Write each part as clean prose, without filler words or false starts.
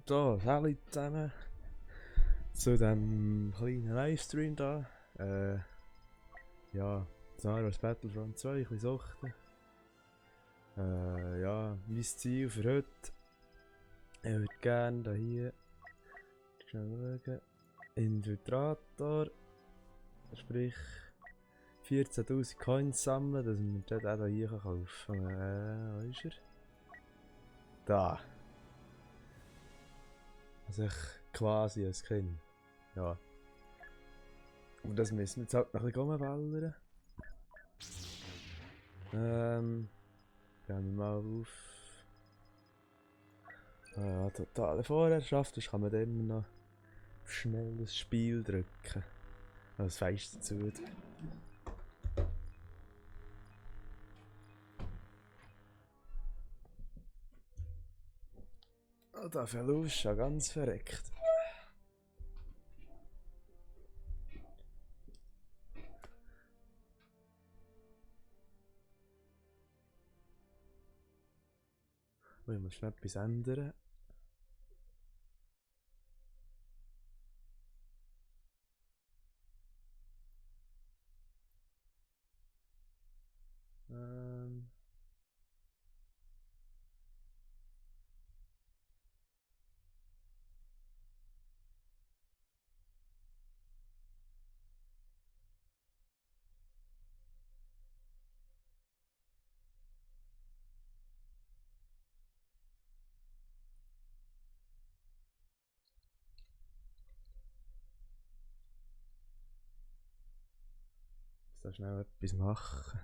So, hallo zusammen zu diesem kleinen Livestream da. Ja, Star Wars Battlefront 2, ein bisschen suchten. Ja, mein Ziel für heute. Ich würde gerne hier schnell schauen. Infiltrator, sprich 14.000 Coins sammeln, dass man dort auch hier kaufen kann. Wo ist er? Da. Also ich quasi ein Kind. Ja. Und das müssen wir jetzt halt noch ein bisschen rumballern. Gehen wir mal auf totale Vorherrschaft, sonst kann man dann immer noch auf schnell das Spiel drücken. Also das Fenster zu. Oh, der Verlust ist ja ganz verreckt. Oh, ich muss schnell etwas ändern. Ähm. Muss da schnell etwas machen.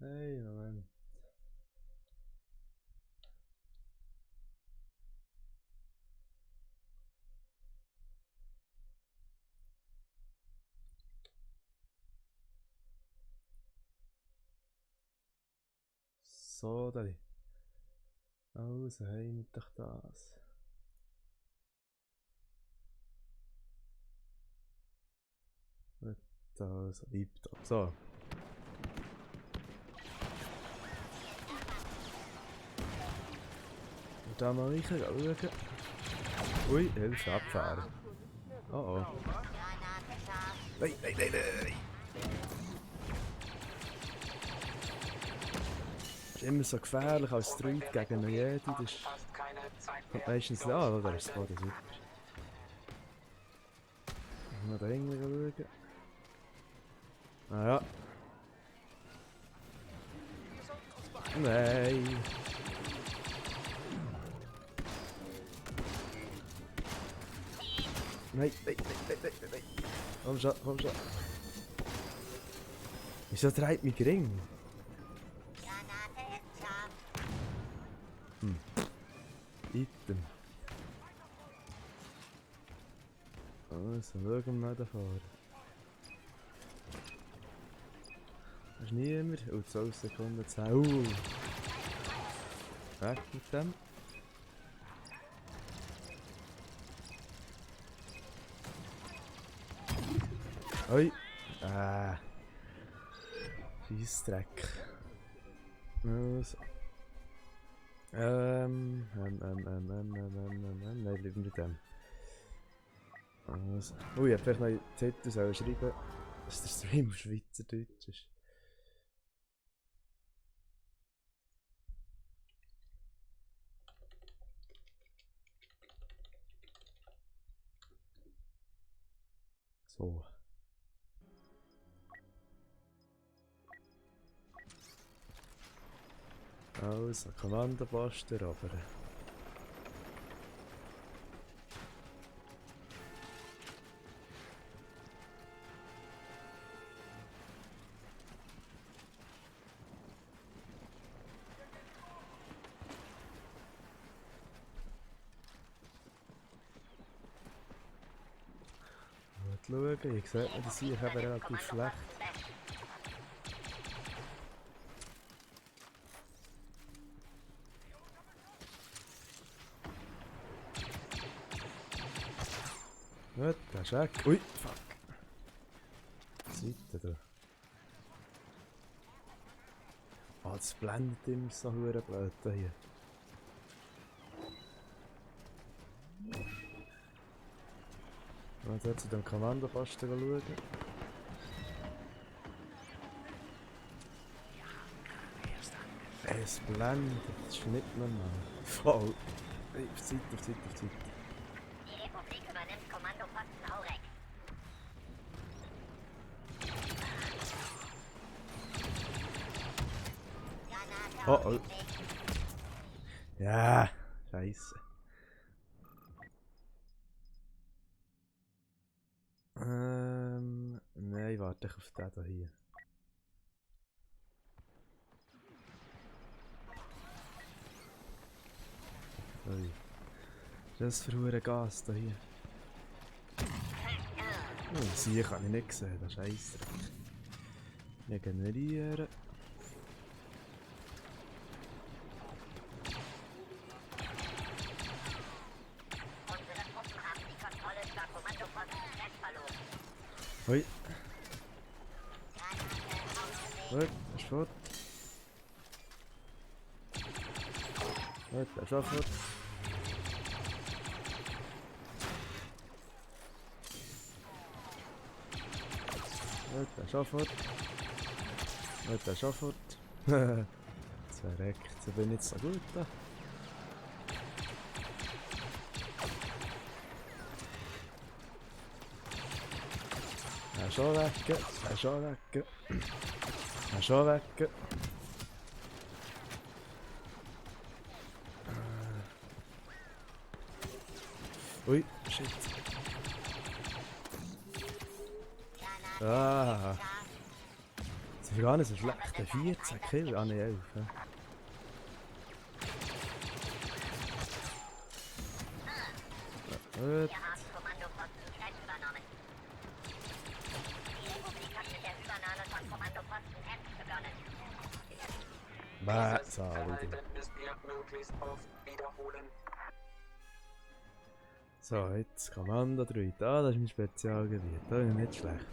Hey, Moment. So, da. Also, haben wir doch das. Also, bleibt da. So. Und da mal schauen. Ui, Hilfe, abfahren. Oh oh. Nein, nein, nein, nein. Das ist immer so gefährlich als Druid gegen einen Jedi. Das kommt meistens da, oder? Ist das super. Mal da hinten schauen. Ah ja. Nein. Nein, nein, nein, nein, nein, nein. Komm schon, komm schon. Wieso dreht mich Ring? Item. Also, schauen wir mal davor. Da ist niemand. Oh, 12 Sekunden, 10. Weg mit dem. Oi. Scheissdreck. Also. Nein, bleiben mit dem. Also. Oh, ich hätte vielleicht noch in die Titel schreiben, dass der Stream auf Schweizerdeutsch ist. So. Also, Kommandopost erobern. Mal schauen, ich sehe, die sind eben relativ schlecht. Gut, der ist weg. Ui, fuck. Seite da. Oh, das blendet immer so hure blöd da hier. Und jetzt zu dem Kommandoposten schauen. Es blendet, das ist nicht normal. Oh, oh. Hey, auf Zeit, auf Zeit, auf Zeit. Die Republik übernimmt Kommandoposten Aurek. Granate Oh, auf oh. dem Weg. Ja, scheiße. Nein, warte ich auf den hier. Ui. Das ist für Gas hier. Oh, sie kann ich nicht sehen, das ist scheiße. Regenerieren. Unsere Truppen haben die Kontrolle über Kommandoposten Fest verloren. Hui, Granate auf dem Weg. gut, ist fort. Gut, der ist auch fort. Gut, der ist auch fort. Gut, der ist auch fort. Das verreckt, so bin ich jetzt so gut da. Er ist schon weg, er ist schon weg. Er ist schon weg. Ui, shit. Granate Ah, scharf. das ist gar nicht so schlecht. 14 Kill, ah ne 11. Ja. Gut. Wir haben Kommandoposten Fest übernommen. Die Republik hat mit der Übernahme von Kommandoposten Hemd begonnen. Dieses Verhalten müssen wir möglichst oft wiederholen. So, jetzt Kommando 3. Ah, das ist mein Spezialgebiet. Das ist nicht schlecht.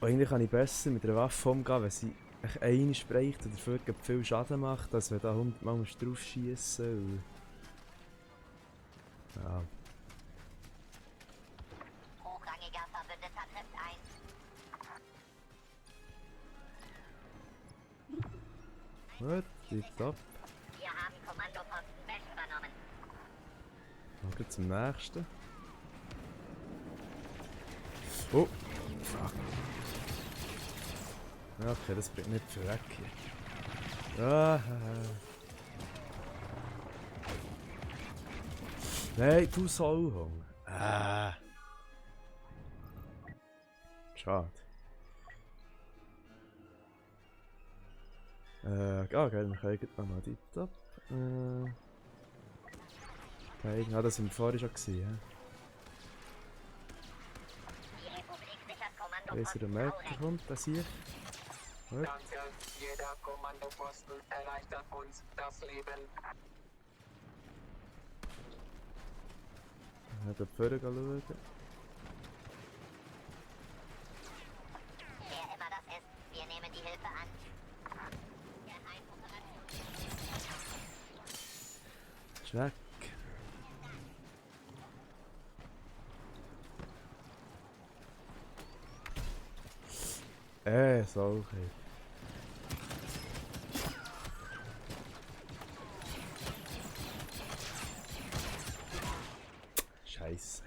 Und eigentlich kann ich besser mit einer Waffe umgehen, wenn sie eine spricht und dafür viel Schaden macht, als wenn da 100 Mal drauf schießen. Ja. Hochrangiger Verbündeter trifft ein. Gut, tipptopp. Wir haben Kommandoposten West übernommen. Dann zum nächsten. Oh, fuck. Ja, okay, das bringt nicht viel weg hier. Ah, nein, du Sauhung. Ah. Schade. Okay, wir können nochmal tipptopp. Okay, ja, das sind wir vorher schon gesehen. Ja. Die Republik sichert Weiss er, Kommandoposten der Merker Aurek. kommt, das hier. Gut. Danke, jeder Kommandoposten erleichtert uns das Leben. Ich habe vorher schauen. Wer immer das ist, wir nehmen die Hilfe an. Der Operation. Ist weg. So okay. Scheiße.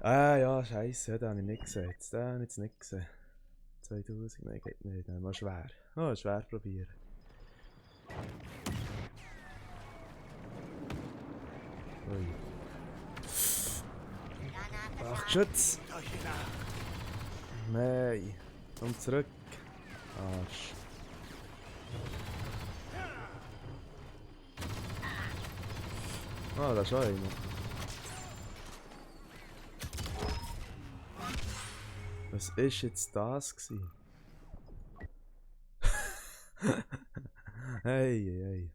Ah ja, scheiße, den habe ich nicht gesehen. Den habe ich jetzt nicht gesehen. 2000, nein, geht nicht. Dann mal schwer. Oh, schwer probieren. Ui. Granate Ach, scharf. Schütz! Nein. Komm zurück. Arsch. Ah, da ist auch einer. Was ist jetzt das gewesen? Hey, hey, hey.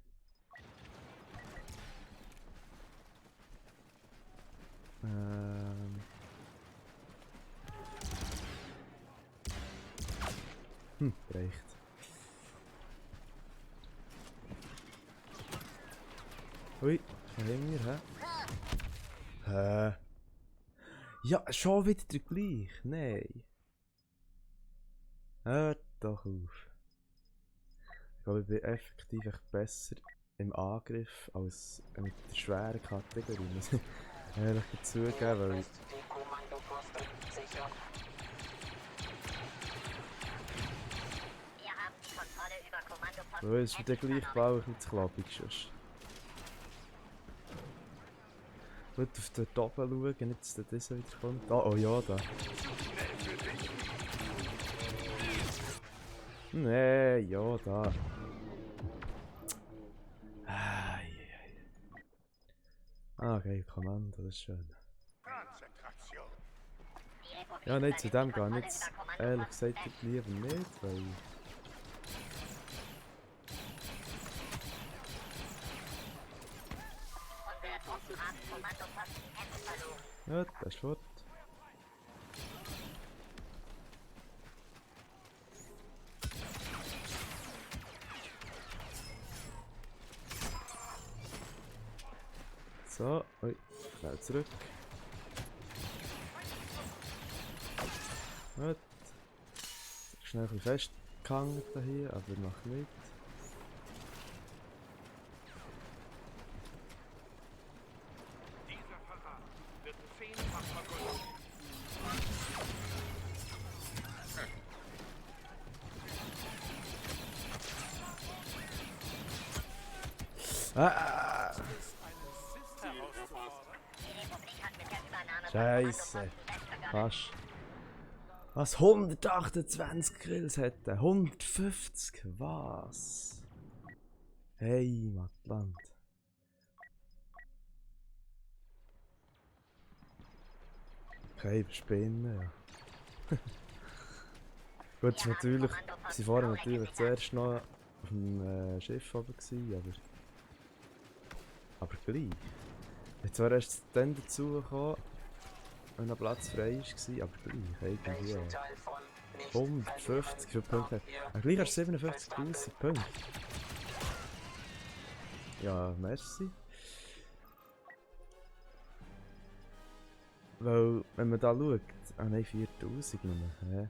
Reicht. Ui, Hänger, hä? Ja, schon wieder der gleich. Nein. Hört doch auf. Ich glaube, ich bin effektiv echt besser im Angriff als mit der schweren Kategorie. Muss ich ehrlich zugeben, weil ich... Die Kommandoposten sicher. Wir haben die Kontrolle über Kommandoposten. Weil es ist mir dann gleich blau nicht zu klappig sonst. Gut, auf dort oben schauen, nicht dass das wieder kommt. Ah, oh ja, da. Nee, ja, da. Ah, okay, Kommando, das ist schön. Ja, nein, zu dem gar nicht. Ehrlich gesagt, lieber nicht, weil... Unsere Truppen haben Kommandoposten Hessen verloren. Ja, das ist fort. So, ui, schnell zurück. Gut. Schnell ein bisschen festgehangen hier, aber noch nicht. Dieser Verrat wird 10-fach vergoldet. Ah! Die Republik hat mit der Übernahme von Scheiße. Kommandoposten West begonnen. Was? Was? 128 Grills hätte? 150? Was? Hey, Mattland. Okay, überspinnen, ja. Gut, es natürlich, sie waren natürlich zuerst noch auf dem Schiff oben gewesen, aber gleich. Jetzt war erst dann dazu gekommen, wenn noch Platz frei war, aber gleich, irgendwie. Welchen Teil von nicht 150 für Punkte. ihr Gleich hast du 57.000 Punkte. Ja, merci. Weil, wenn man da schaut, ah nein, 4000 nur. Ja.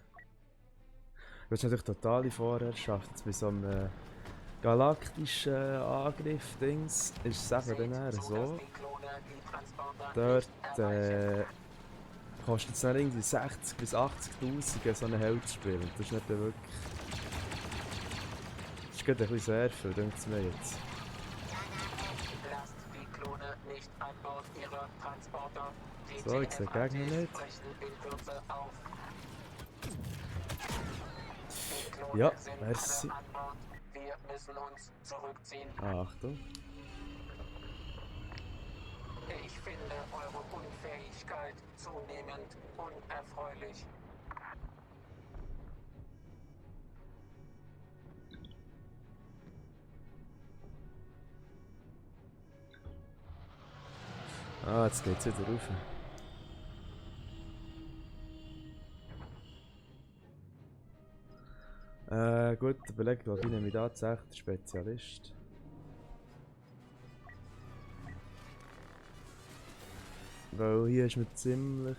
Das ist natürlich totale Vorherrschaft. Jetzt bei so einem galaktischen Angriff-Dings ist es eben dann eher so. Dort kostet es dann irgendwie 60.000 bis 80.000 so einen Held zu spielen. Das ist nicht wirklich... Das ist gerade ein bisschen sehr viel, denkt es mir jetzt. Lasst die Klone nicht an Bord ihrer Transporter. Die So, ich sehe TNATs Gegner nicht. brechen in Kürze auf. Die Klone Ja, sind merci. alle an Bord. Wir müssen uns zurückziehen. Achtung. Ich finde eure Unfähigkeit zunehmend unerfreulich. Ah, jetzt geht's wieder rauf. Gut, überlegt, was ich nehme tatsächlich den Spezialist. Weil hier ist man ziemlich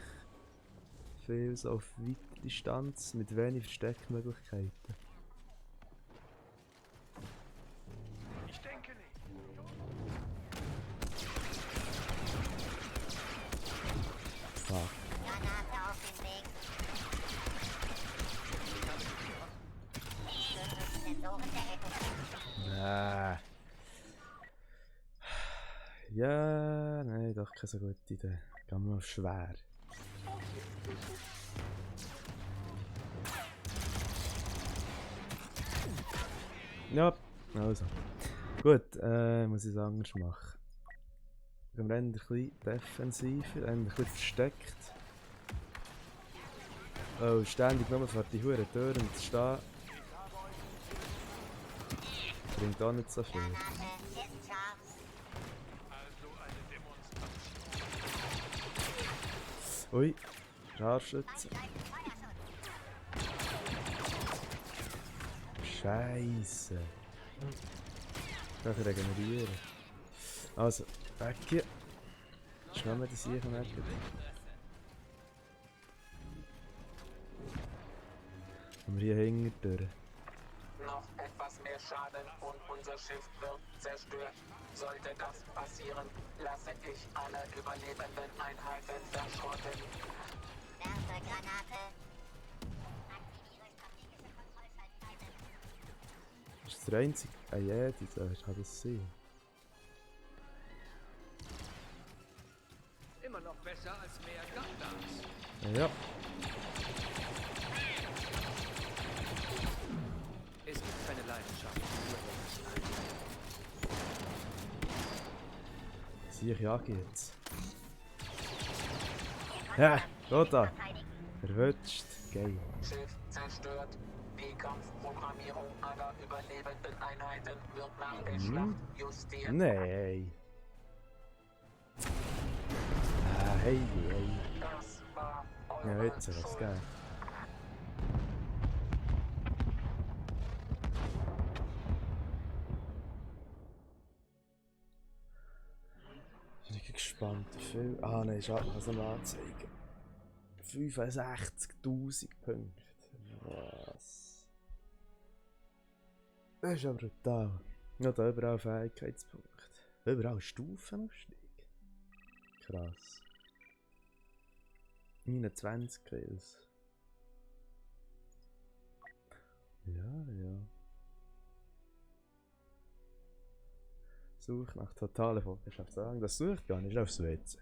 viel so auf weite Distanz mit wenig Versteckmöglichkeiten. Ich denke nicht. Fuck. Granate auf dem Weg. Sensoren der Republik. Ja, nein, doch keine so gute Idee. Gehen wir mal auf schwer. Ja, also. Gut, muss ich es anders machen. Wir rennen ein bisschen defensiver, ein bisschen versteckt. Oh, ständig nur vor die Hure Türen zu stehen. Bringt auch nicht so viel. Granate ist scharf. Also eine Demonstration. Ui, Scharfschütze. Scheisse. Ich regenerieren. Also, weg hier. Schnell mal die Sicher weg. Und wir hier hinten durch. Noch etwas mehr Schaden und unser Schiff wird zerstört. Sollte das passieren, lasse ich alle überlebenden Einheiten verschrotten. Werfe Granate. Aktiviere strategische Kontrollschaltschalter. Das ist der einzige. Ah ja, das kann das sein. Immer noch besser als mehr Gundams. Ja. Es gibt keine Leidenschaft für Sicher ja geht's. Ja, da. Erwünscht. Geil. Schiff zerstört. Die Kampfprogrammierung aller überlebenden Einheiten wird nach der Schlacht justiert. Nein. Ah, hey. Das war Ja, eure jetzt was Schuld. gegeben. Ich bin gespannt. Viel. Ah, nein, schade, kann es noch anzeigen. 65.000 Punkte. Was? Das ist aber brutal. Ja, da überall Fähigkeitspunkte. Überall Stufenaufstieg. Krass. 29 Kills. Ja. Such nach totalen Vorherrschaft. Sagen, das sucht gar nicht aufs WC.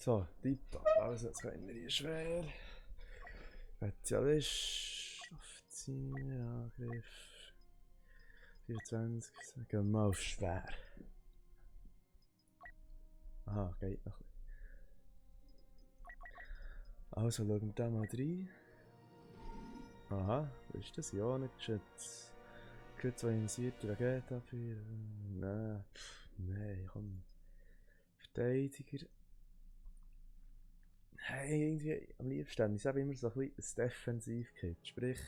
So, tipptopp. Also, jetzt können wir hier schwer. Spezialist. Offizier, Angriff. 24. Dann gehen wir mal auf schwer. Aha, geht noch ein bisschen. Also, schauen wir da mal rein. Aha, was ist das? Ionengeschütz. Ionisierte Raketenabwehr. Nein, komm. Verteidiger. Hey, irgendwie am liebsten ist es immer so ein bisschen ein Defensiv-Kit. Sprich,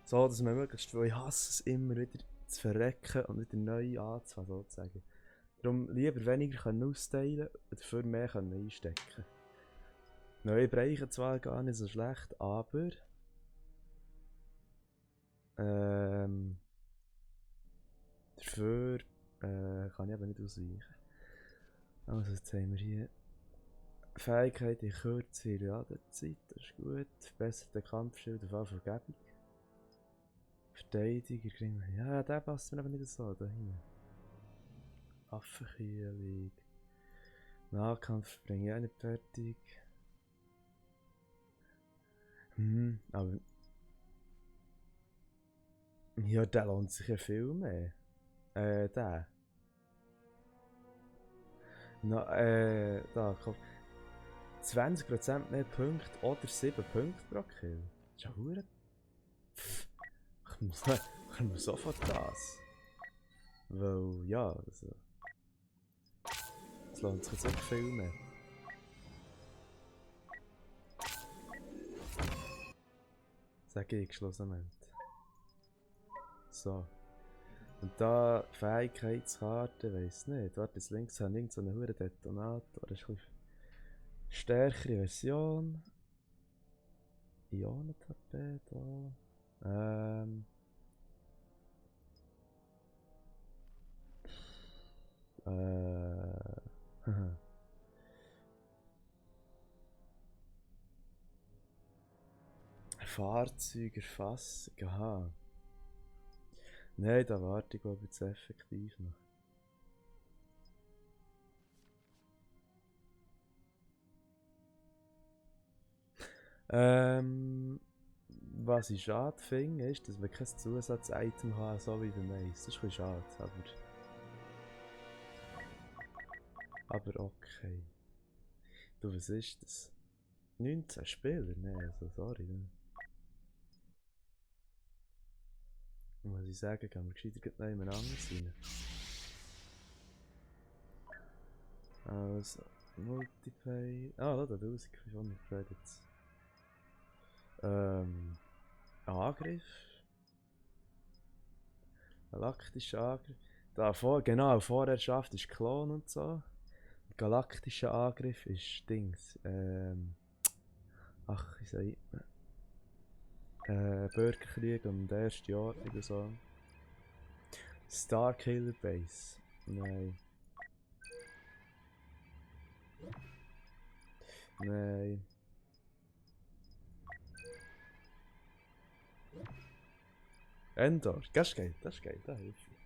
so, dass man möglichst, weil ich hasse es immer wieder zu verrecken und wieder neu anzufangen, sozusagen. Darum lieber weniger können austeilen und dafür mehr können einstecken. Neue Bereiche zwar gar nicht so schlecht, aber dafür kann ich eben nicht ausweichen. Also jetzt haben wir hier Fähigkeit in kürzer Ladezeit, das ist gut. Verbesserte Kampfschild auf alle Vergebung. Verteidiger, ja, der passt mir aber nicht so, da hinten. Waffenkühlung. Nahkampf bringe ich auch nicht fertig. Aber... Ja, der lohnt sich ja viel mehr. Der. Da, komm. 20% mehr Punkte oder 7 Punkte pro Kill. Das ist ja verdammt. Ich muss sofort das. Weil, ja, also. Es lohnt sich jetzt wirklich viel mehr. Sage ich schlussendlich. So. Und da Fähigkeitskarte, weiss nicht. Warte, jetzt links haben wir so einen hohen Detonator. Das ist ein bisschen stärkere Version. Ionentorpedo. Fahrzeugerfassung, aha. Nein, da warte ich glaube jetzt effektiv noch. Was ich schade finde, ist, dass wir kein Zusatz-Item haben, so wie beim Ace. Das ist ein bisschen schade, aber okay. Du, was ist das? 19 Spieler? Nein, also sorry. Muss ich sagen, gehen wir gescheiter noch jemand anderes rein. Also, Multiplayer. Ah, da 1500 Credits. Angriff. Galaktischer Angriff. Da genau, Vorherrschaft ist Klon und so. Galaktischer Angriff ist Dings. Ach, ich sag. Bürgerkrieg und erste Jahr oder so. Starkiller Base. Nein. Nein. Endor, das ist geil, da hilft mir.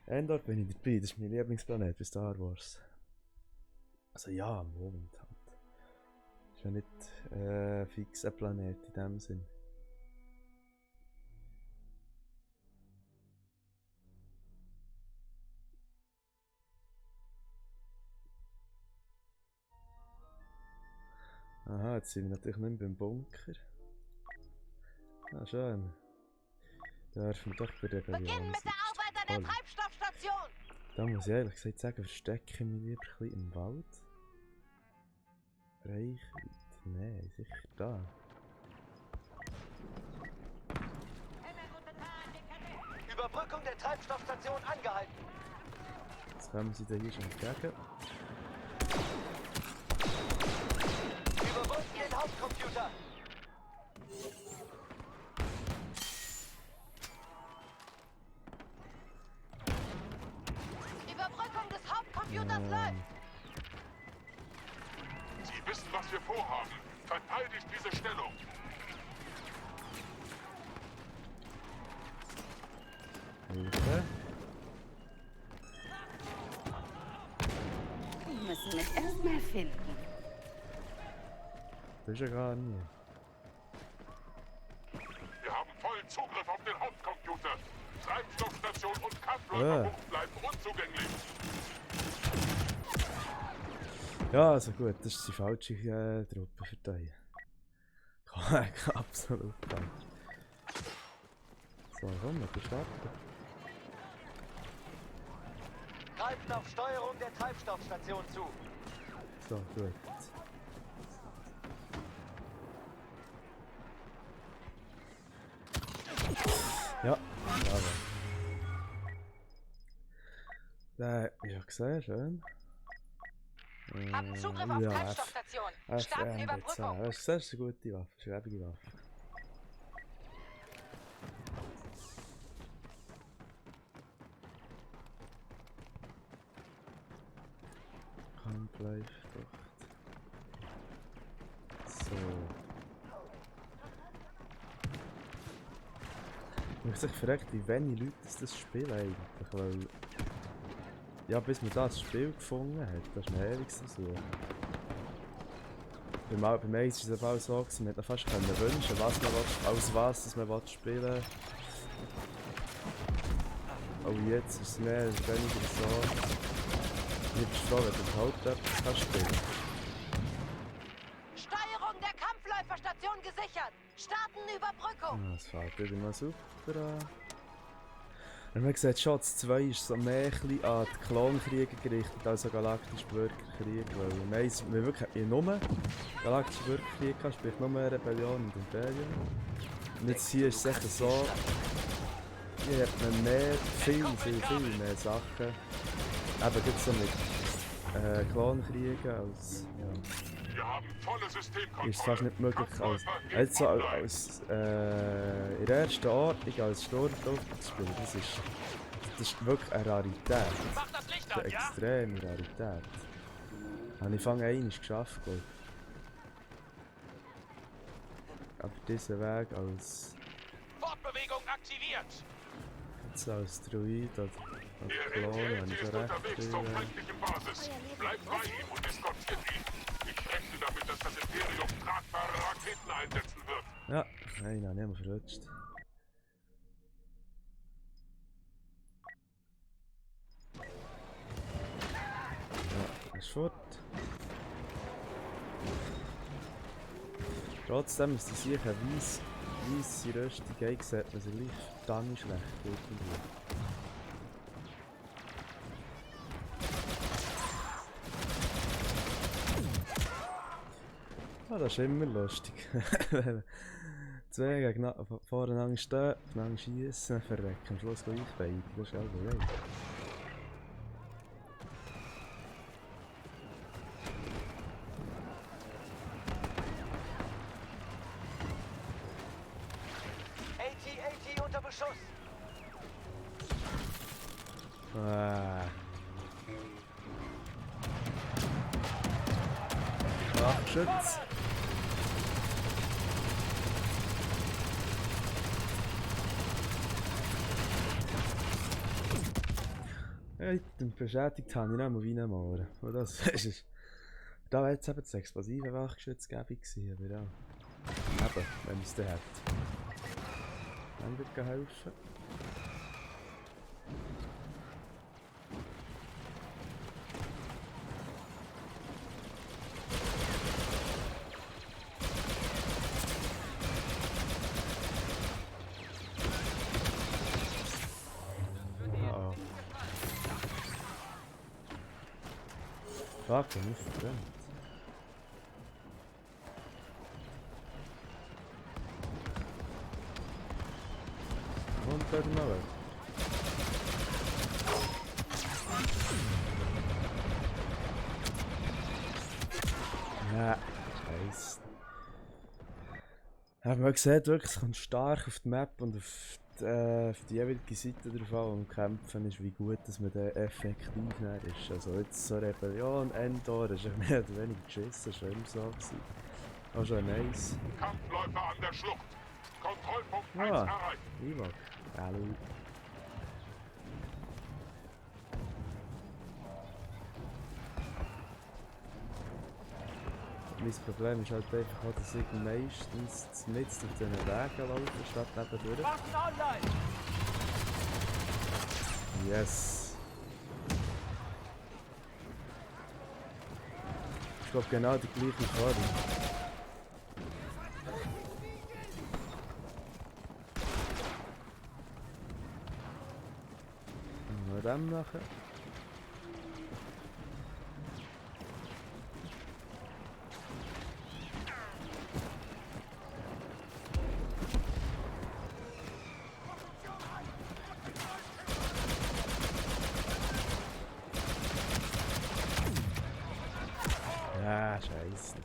Endor bin ich dabei, das ist mein Lieblingsplanet bei Star Wars. Also ja, Moment halt. Ist ja nicht fix ein Planet in dem Sinn. Aha, jetzt sind wir natürlich nicht mehr beim Bunker. Ah, schön. Da dürfen wir doch bei der Rebellion Beginn mit der Arbeit an der Treibstoffstation! Da muss ich ehrlich gesagt sagen, verstecke ich mich lieber ein bisschen im Wald. Reichweite? Nein, sicher da. Überbrückung der Treibstoffstation angehalten. Jetzt kommen sie da hier schon entgegen. Überwunden den Hauptcomputer. Überbrückung des Hauptcomputers läuft! Sie wissen, was wir vorhaben. Verteidigt diese Stellung. Hilfe. Wir müssen mich erstmal finden. Das ist ja gar nie. Wir haben vollen Zugriff auf den Hauptcomputer. Treibstoffstation und Kampfläuferbucht bleiben unzugänglich. Ja, also gut, das ist die falsche Truppe für dich. Absolut falsch. So, komm, wir starten. Greifen auf Steuerung der Treibstoffstation zu. So, gut. Ja, aber. Ja, gesehen, schön. Haben Zugriff auf Treibstoffstation. Starten Überbrückung. Das ist eine gute Waffe, schwebige Waffe. Kampfleif, doch. So. Ich habe sich gefragt, wie wenig Leute das spielen eigentlich, weil... Ja, bis man das Spiel gefunden hat, das ist ein ewiges Versuch. Beim Ace war es aber auch so, man hätte fast wünschen was man was man spielen will. Aber jetzt ist es mehr oder weniger so... Ich bin froh, wenn du überhaupt etwas spielen kannst. Steuerung der Kampfläuferstation gesichert. Starten Überbrückung. Das fällt wieder mal super an. Und man sieht schon, das 2 ist so mehr an die Klonkriege gerichtet als an galaktischen Bürgerkrieg. Weil im Eis, wir wirklich nur galaktischen Bürgerkrieg haben, sprich nur Rebellion und Imperium. Und jetzt hier ist es sicher so, hier hat man viel mehr Sachen. Eben gibt so mit Klonkriegen als, ja. Wir haben volle Systemkontrolle. Ist fast nicht möglich, als, Kampfläufer als, so in als in der ersten Ordnung als Sturmtruppe zu spielen, das ist wirklich eine Rarität. Mach das Licht Eine an, ja? extreme Rarität. Habe ich einmal geschafft, glaube ich. Aber diesen Weg als, Fortbewegung aktiviert. jetzt als Druid oder Der Klon habe NTLT ich ist schon recht unterwegs zur viel. feindlichen Basis. Bleibt bei ihm und eskortiert ihn. Ich rechne damit, dass das Imperium tragbare Raketen einsetzen wird. Ja, nein, habe ich nicht mehr verrutscht. Ja, ist fort. Trotzdem ist die sicher weisse Rüstung eingesetzt, was er gleich verdammt schlecht irgendwie. Ah, das ist immer lustig. Wenn zwei voreinander stehen, aufeinander schiessen, verrecken, am Schluss gleich beide. Das ist auch geil. AT unter Beschuss. Wachschütz! Ja, den beschädigt habe ich nicht mal reinmachen. Und das ist... Da wäre jetzt eben das explosive Wachgeschützgebung gewesen, aber ja. Eben, wenn es den hat. Dann wird helfen. Oh. Fuck, ich bin verdammt. Und dort mal weg. Ja, scheiße. Ja, man sieht wirklich, es kommt stark auf die Map und auf die jeweilige Seite drauf an, und kämpfen ist, wie gut dass man da effektiv näher ist. Also jetzt so Rebellion, Endor, ist mehr oder weniger geschissen, schon immer so gewesen. Auch schon nice. Kampfläufer an der Schlucht. Kontrollpunkt 1 Ah, erreicht. Ewag. Hallo. Mein Problem ist halt einfach auch, dass ich meistens mitten auf diesen Wegen laufe, statt nebendurch. Waffen online. Yes! Ich glaube genau die gleiche Fahrung. Nur dem nachher. Ja, scheiße.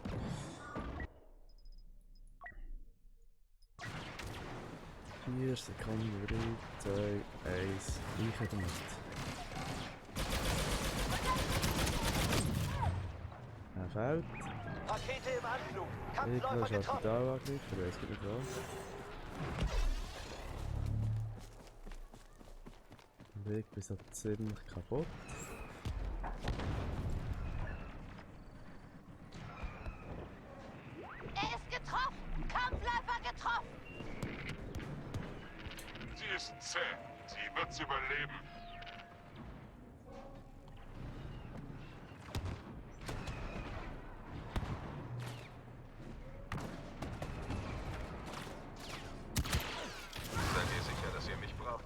Vier Sekunden, 3, 2, 1, reichen damit. Er fällt. Rakete im Anflug. Irgendwas Kampfläufer hat die getroffen. Dauer angegriffen, ich weiß gar nicht was. Der Weg bis halt ziemlich kaputt. Er ist getroffen! Kampfläufer getroffen! Sie ist zäh. Sie wird's überleben. Seid ihr sicher, dass ihr mich braucht?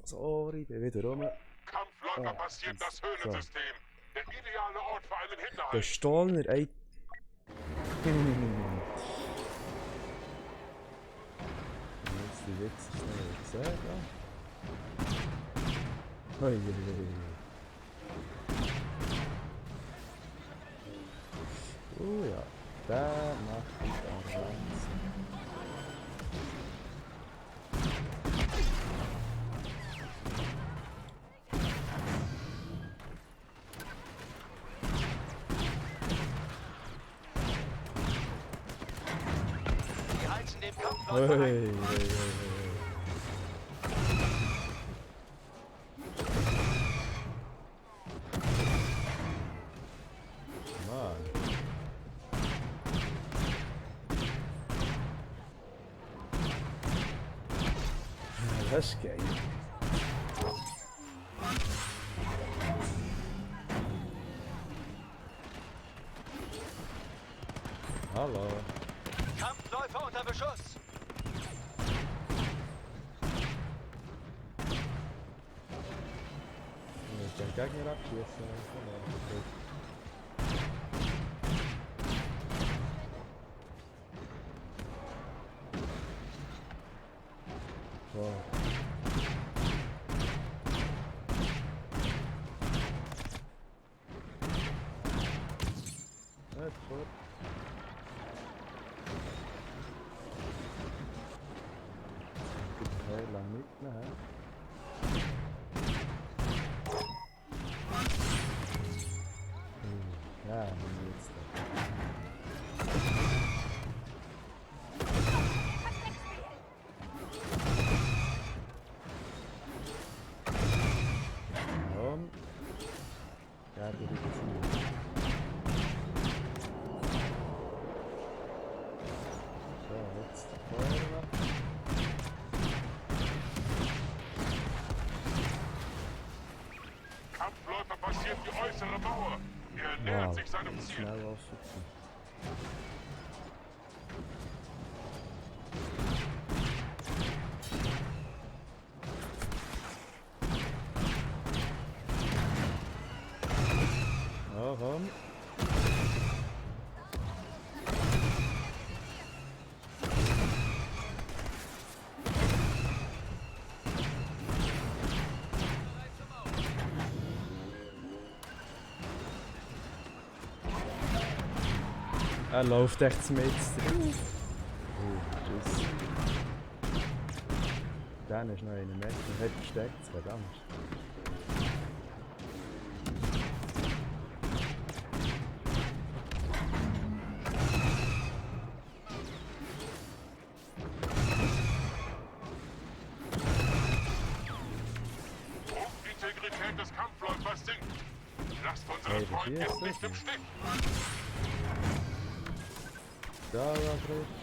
Sorry, bin wieder rum. Kampfläufer passiert das Höhlensystem. Der ideale Ort für einen Hinterhalt. Gestohlener Ei. Jetzt die Witze schnell gesehen, ja. Ui. Ja, der macht die Arroganz. Die heizen dem Kampfläufer ein. Mann. Das ist geil. Hallo. Kampfläufer unter Beschuss. Ich kann Gegner abschießen. Wow. Nicht fort. Gut, hey, lang mitnehmen, hä? Ja, jetzt Warum? Ja, die Beziehung. So, jetzt vorne. Kampfläufer passiert die äußere Mauer. Er nähert sich seinem Ziel. Schnell aufschützen. Oh, komm. Er läuft echt mit drauf. Oh, Schuss. Dann ist noch einer mehr. Er hat versteckt, verdammt. Integrität des Kampfläufers sinkt. Lasst unseren Hey, Freund hier jetzt ist nicht es. im Stich. Da war frisch.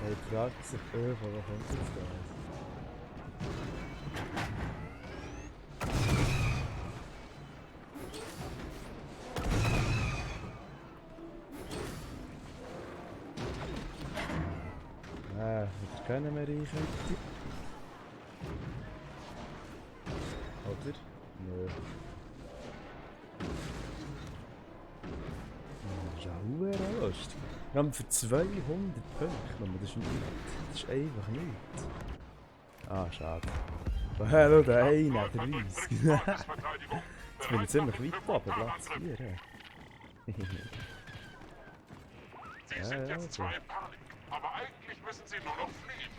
Hey, fragt sich wo kommt jetzt da? Wieder können wir reichen. Oder? Nö. Das ist ja verdammt lustig. Wir haben für 200 Punkte, das ist nicht. Das ist einfach nichts. Ah, schade. Hallo, der eine, der Reis. Jetzt bin ich ziemlich weit oben, Platz 4. Sie sind jetzt zwar in Panik, aber eigentlich müssen sie nur noch fliehen.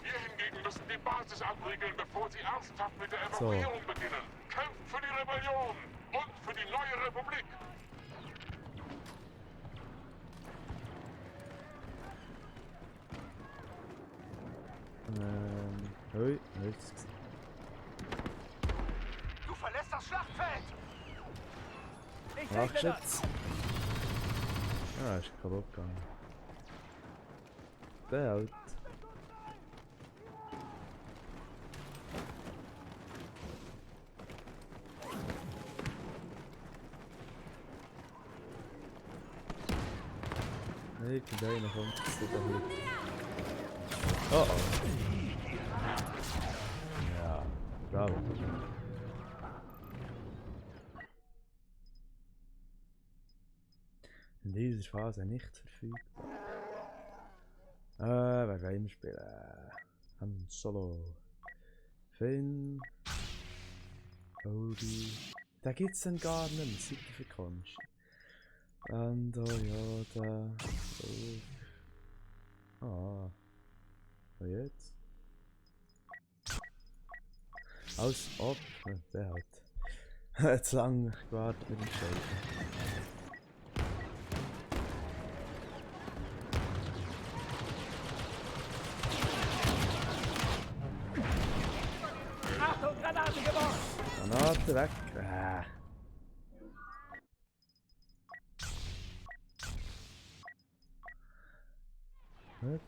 Wir hingegen müssen die Basis abriegeln, bevor sie ernsthaft mit der Evakuierung beginnen. Kämpft für die Rebellion und für die neue Republik. Hoi, nichts. Du verlässt das Schlachtfeld! Ich Mach segne das! jetzt. Ah, ist kaputt gegangen. Der halt. Irgendeiner kommt zu da hier. Oh oh. Ja, bravo. In dieser Phase nicht verfügbar. Wer wollen wir spielen? Han Solo. Finn. Obi. Den gibt's dann gar nicht mehr, seit du verkommst. Lando, Yoda. Oh. Und jetzt? Als ob. Der hat zu lange gewartet mit dem Schalten. Granate weg. Gut.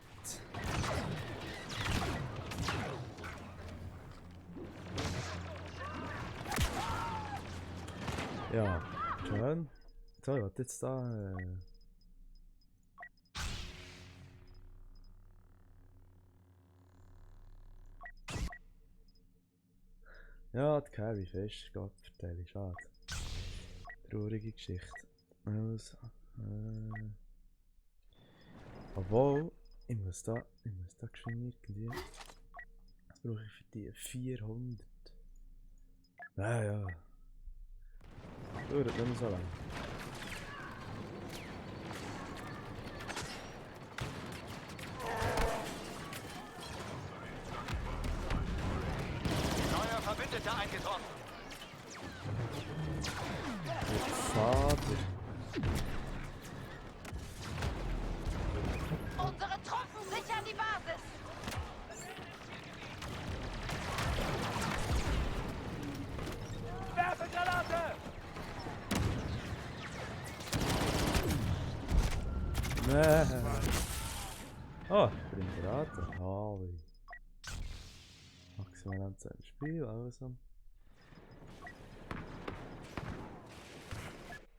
Ja, schön. So, ich wollte jetzt da... Ja, die Carry fest, Gott vertelle, schade. Traurige Geschichte. Also, obwohl, ich muss da geschwind irgendwie. Was brauche ich für die? 400. Ja. Dauert nicht mehr so lange. Neuer Verbündeter eingetroffen. Vater. Unsere Truppen sichern die Basis. Werfe Granate! Nee. Oh, ich bin im Berater. Hallo. Maximal Anzahl im Spiel, also.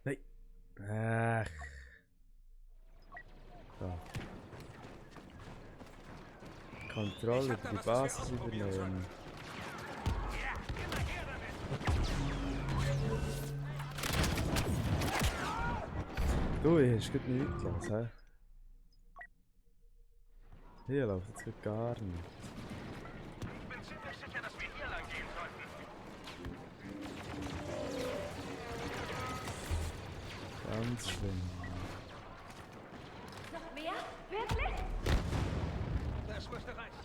Nein. Ach. So. Kontrolle über die Basis übernehmen. Du, hier ist gut nichts los, hä? Hier läuft jetzt gut gar nicht. Ich bin ziemlich sicher, dass wir hier lang gehen sollten. Ganz schlimm. Noch mehr? Wirklich? Das müsste reichen.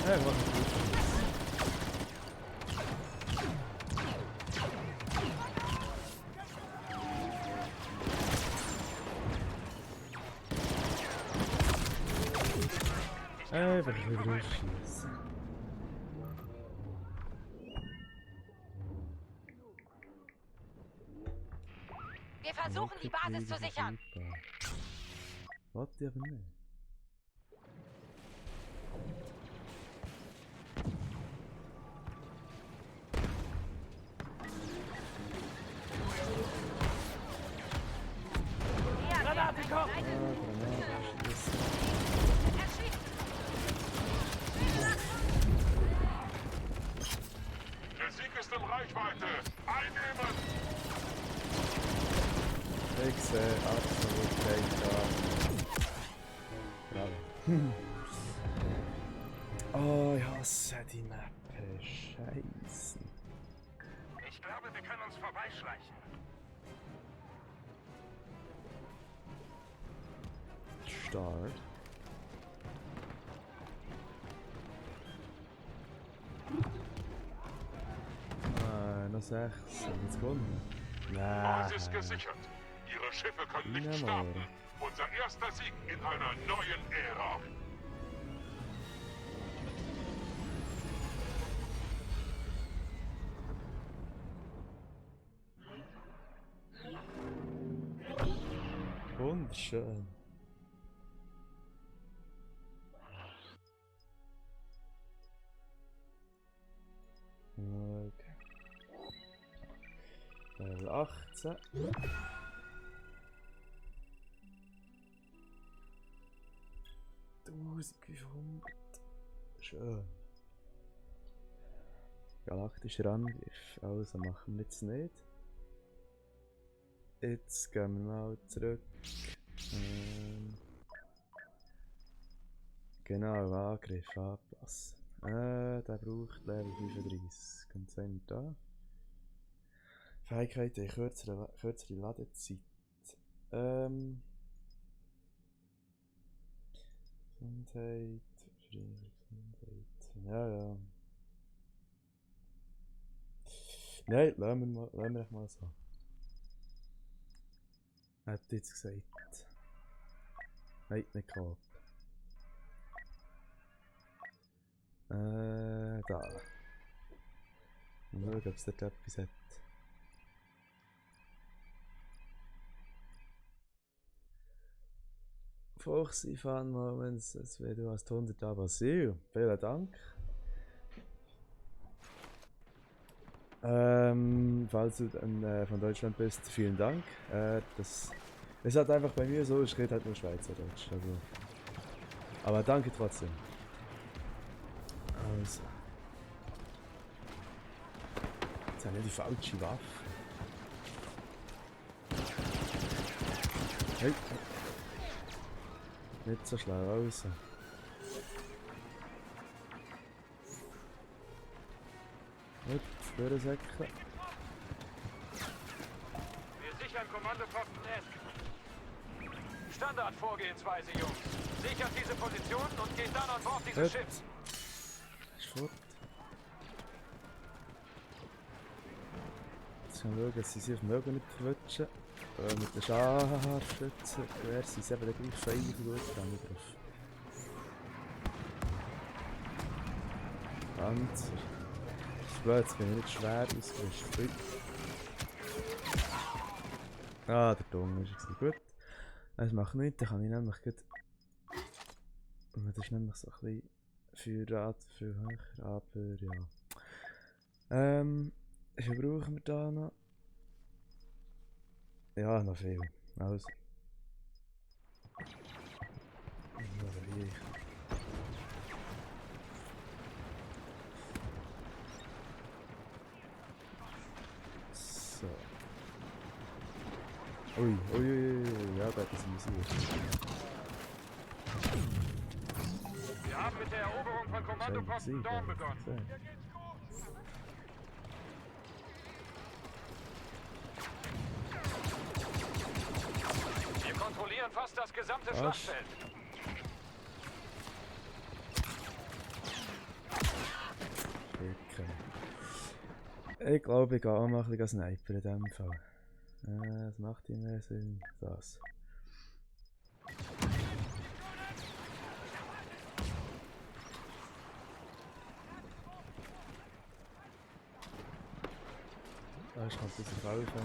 Hey, mach ich gut. Einfach wieder rausschießen. Wir versuchen, die Basis zu sichern. Warte aber nicht. Granate kommt! Granate schießen. Der Sieg ist in Reichweite. Einnehmen! Ich sehe absolut keinen Schaden. Bravo. Oh, ich hasse die Mappe. Scheiße. Ich glaube, wir können uns vorbeischleichen. Start. Noch 6. Jetzt gewonnen. Basis gesichert. Ihre Schiffe können nicht Jawohl. starten. Unser erster Sieg in einer neuen Ära. Wunderschön. Okay. Level 18. 1500. Schön. Galaktischer Angriff. Also machen wir jetzt nicht. Jetzt gehen wir mal zurück. Genau, Angriff anpassen. Der braucht Level 35. Kommt sein da. Fähigkeiten, kürzere Ladezeit. Gesundheit, Gesundheit. Ja. Nein, lassen wir mal so. Hat jetzt gesagt. Nein, nicht gehabt. Da. Mal schauen, ob es dort etwas hat. Foxy Fun Moments, das wäre du hast 100 Abasil. Vielen Dank. Falls du dann, von Deutschland bist, vielen Dank. Es hat einfach bei mir so, ich rede halt nur Schweizerdeutsch. Also. Aber danke trotzdem. Also. Jetzt haben wir die falsche Waffe. Hey. Nicht so schlau raus. Gut, durchsäckeln. Wir sichern Kommandoposten Esk. Standardvorgehensweise, Jungs. Sichert diese Position und geht dann an Bord dieses Schiffs. Ist fort. Jetzt schauen wir schauen, dass sie sich mögen nicht verwutschen. Mit den Scharfschützen wäre sie eben der gleich fein gut gegangen drauf. Panzer. Das ist blöd, jetzt bin ich nicht schwer ausgerüstet. Ah, der Dumme ist es gut. Das macht nichts, dann kann ich nämlich gut. Das ist nämlich so ein bisschen Feuerrad viel höher, aber ja. Wie viel brauchen wir da noch? Ja, noch viel. Also. So. Ui, ja, da ist Musik. Wir haben mit der Eroberung von Kommandoposten Dawn begonnen. Wir kontrollieren fast das gesamte Schlachtfeld. Ich glaube, ich gehe auch mal ein bisschen Sniper in diesem Fall. Das macht immer Sinn. Das. Ich kann diese Frau nicht gut.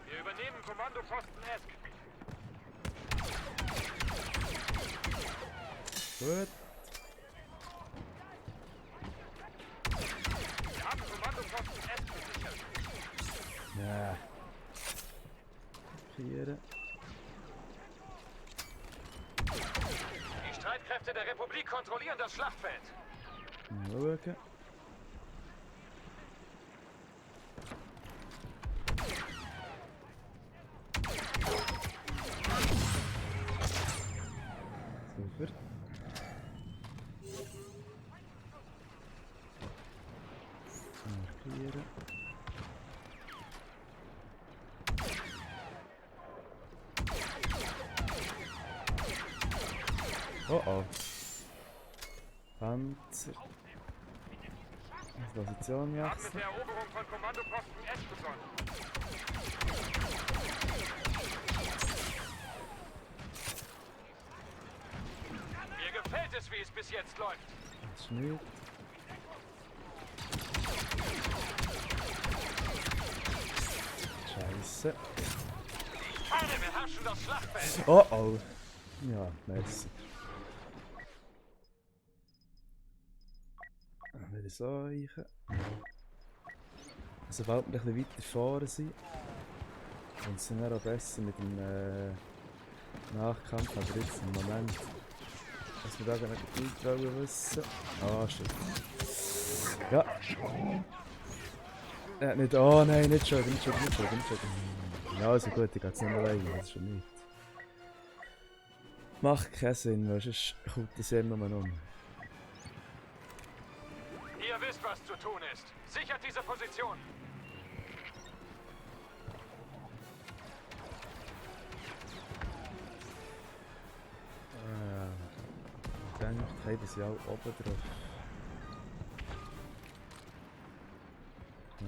Wir übernehmen Kommandoposten Esk. Gut. Wir haben Kommandoposten Esk gesichert. Ja. 4. Die Streitkräfte der Republik kontrollieren das Schlachtfeld. Mal schauen. Super. Markieren. Oh. Panzer. Position Wir haben jetzt. mit der Eroberung von Kommandoposten Esk begonnen. Mir gefällt es, wie es bis jetzt läuft. Das schnürt. Scheiße. Feinde beherrschen das Schlachtfeld. Oh. Ja, nice. Wieder so rein. Sobald wir ein bisschen weiter vorne sind, und es sind auch besser mit dem Nachkampf, aber jetzt im Moment was wir da nicht gut wollen wissen. Ah, shit. Ja. Nicht, oh nein, nicht schon. Ja, also gut, ich gehe jetzt nicht alleine, das ist schon nicht. Macht keinen Sinn, weil sonst kommt das immer noch um. Ihr wisst, was zu tun ist. Sichert diese Position. Ich denke, ich habe das ja auch oben drauf.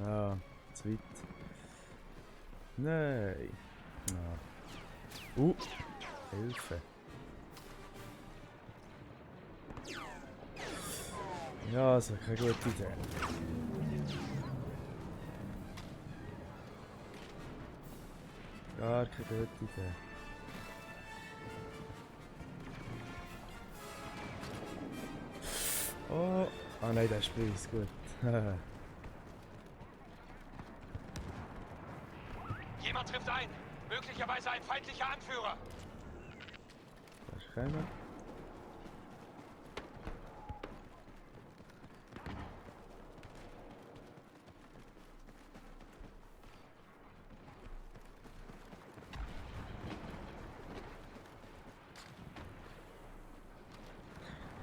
Ja, zu weit. Nein. Ja. Hilfe. Ja, das ist keine gute Idee. Gar keine gute Idee. Oh, ah nein, der ist Preis, gut. Jemand trifft ein. Möglicherweise ein feindlicher Anführer. Da ist keiner.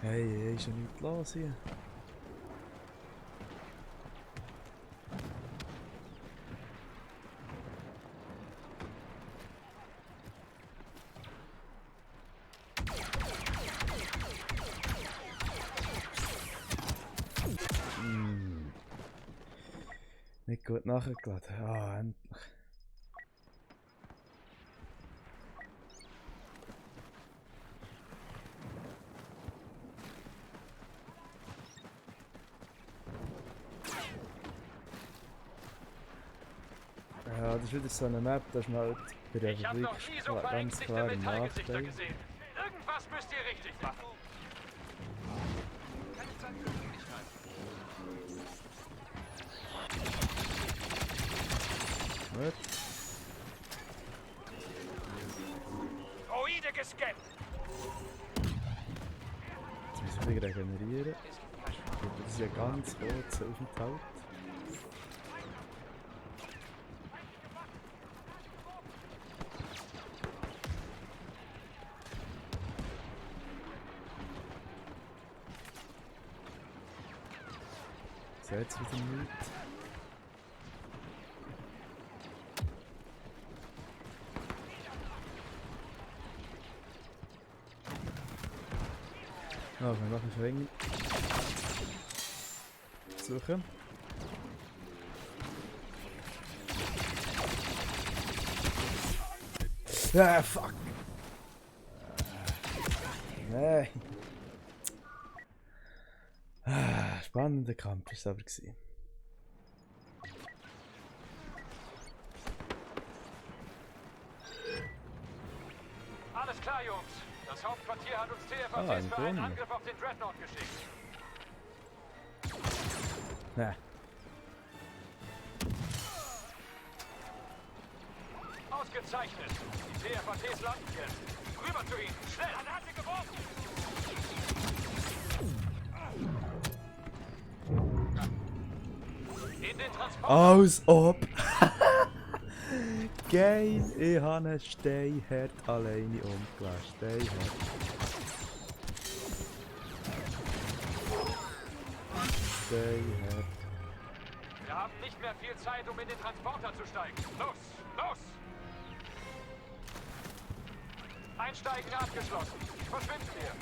Hey, ist ja nichts los hier. Nicht gut nachgeladen. Ah, endlich. Ja, das ist wieder so eine Map, da ist man halt bei der Ich habe noch nie so ganz verängstigte klar im Metallgesichter Nachteil. gesehen. Irgendwas müsst ihr richtig machen. Keine Zeit für Möglichkeiten. Gut. Droide gescannt. Jetzt muss ich wieder regenerieren. Das ist ja ganz kurzer Aufenthalt. So, jetzt wieder nichts. Ah, wir machen Schwingen. Suchen. Ah, fuck! Nein! Spannender Kampf war es aber gewesen. Alles klar, Jungs. Das Hauptquartier hat uns TFACs im für einen Grunde. Angriff auf den Dreadnought geschickt. Ja. Ausgezeichnet. Die TFACs landen jetzt. Rüber zu ihnen. Schnell. Granate geworfen. In den Transport. Als ob! Geil! Ich habe einen Steinherd alleine umgelassen. Steinherd. Steinherd. Wir haben nicht mehr viel Zeit, um in den Transporter zu steigen. Los, los! Einsteigen abgeschlossen. Verschwinden wir.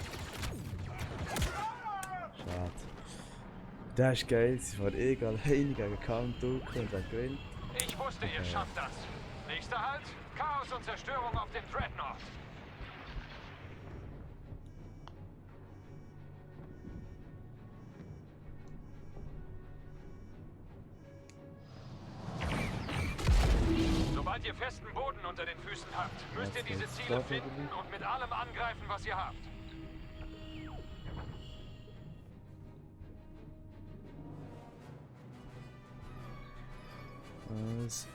Schade. Das ist geil, sie fahren alleine gegen Count Dooku und er gewinnt. Ich wusste, ihr schafft das. Nächster Halt, Chaos und Zerstörung auf dem Dreadnought. Sobald ihr festen Boden unter den Füßen habt, müsst ihr diese Ziele finden und mit allem angreifen, was ihr habt. Was?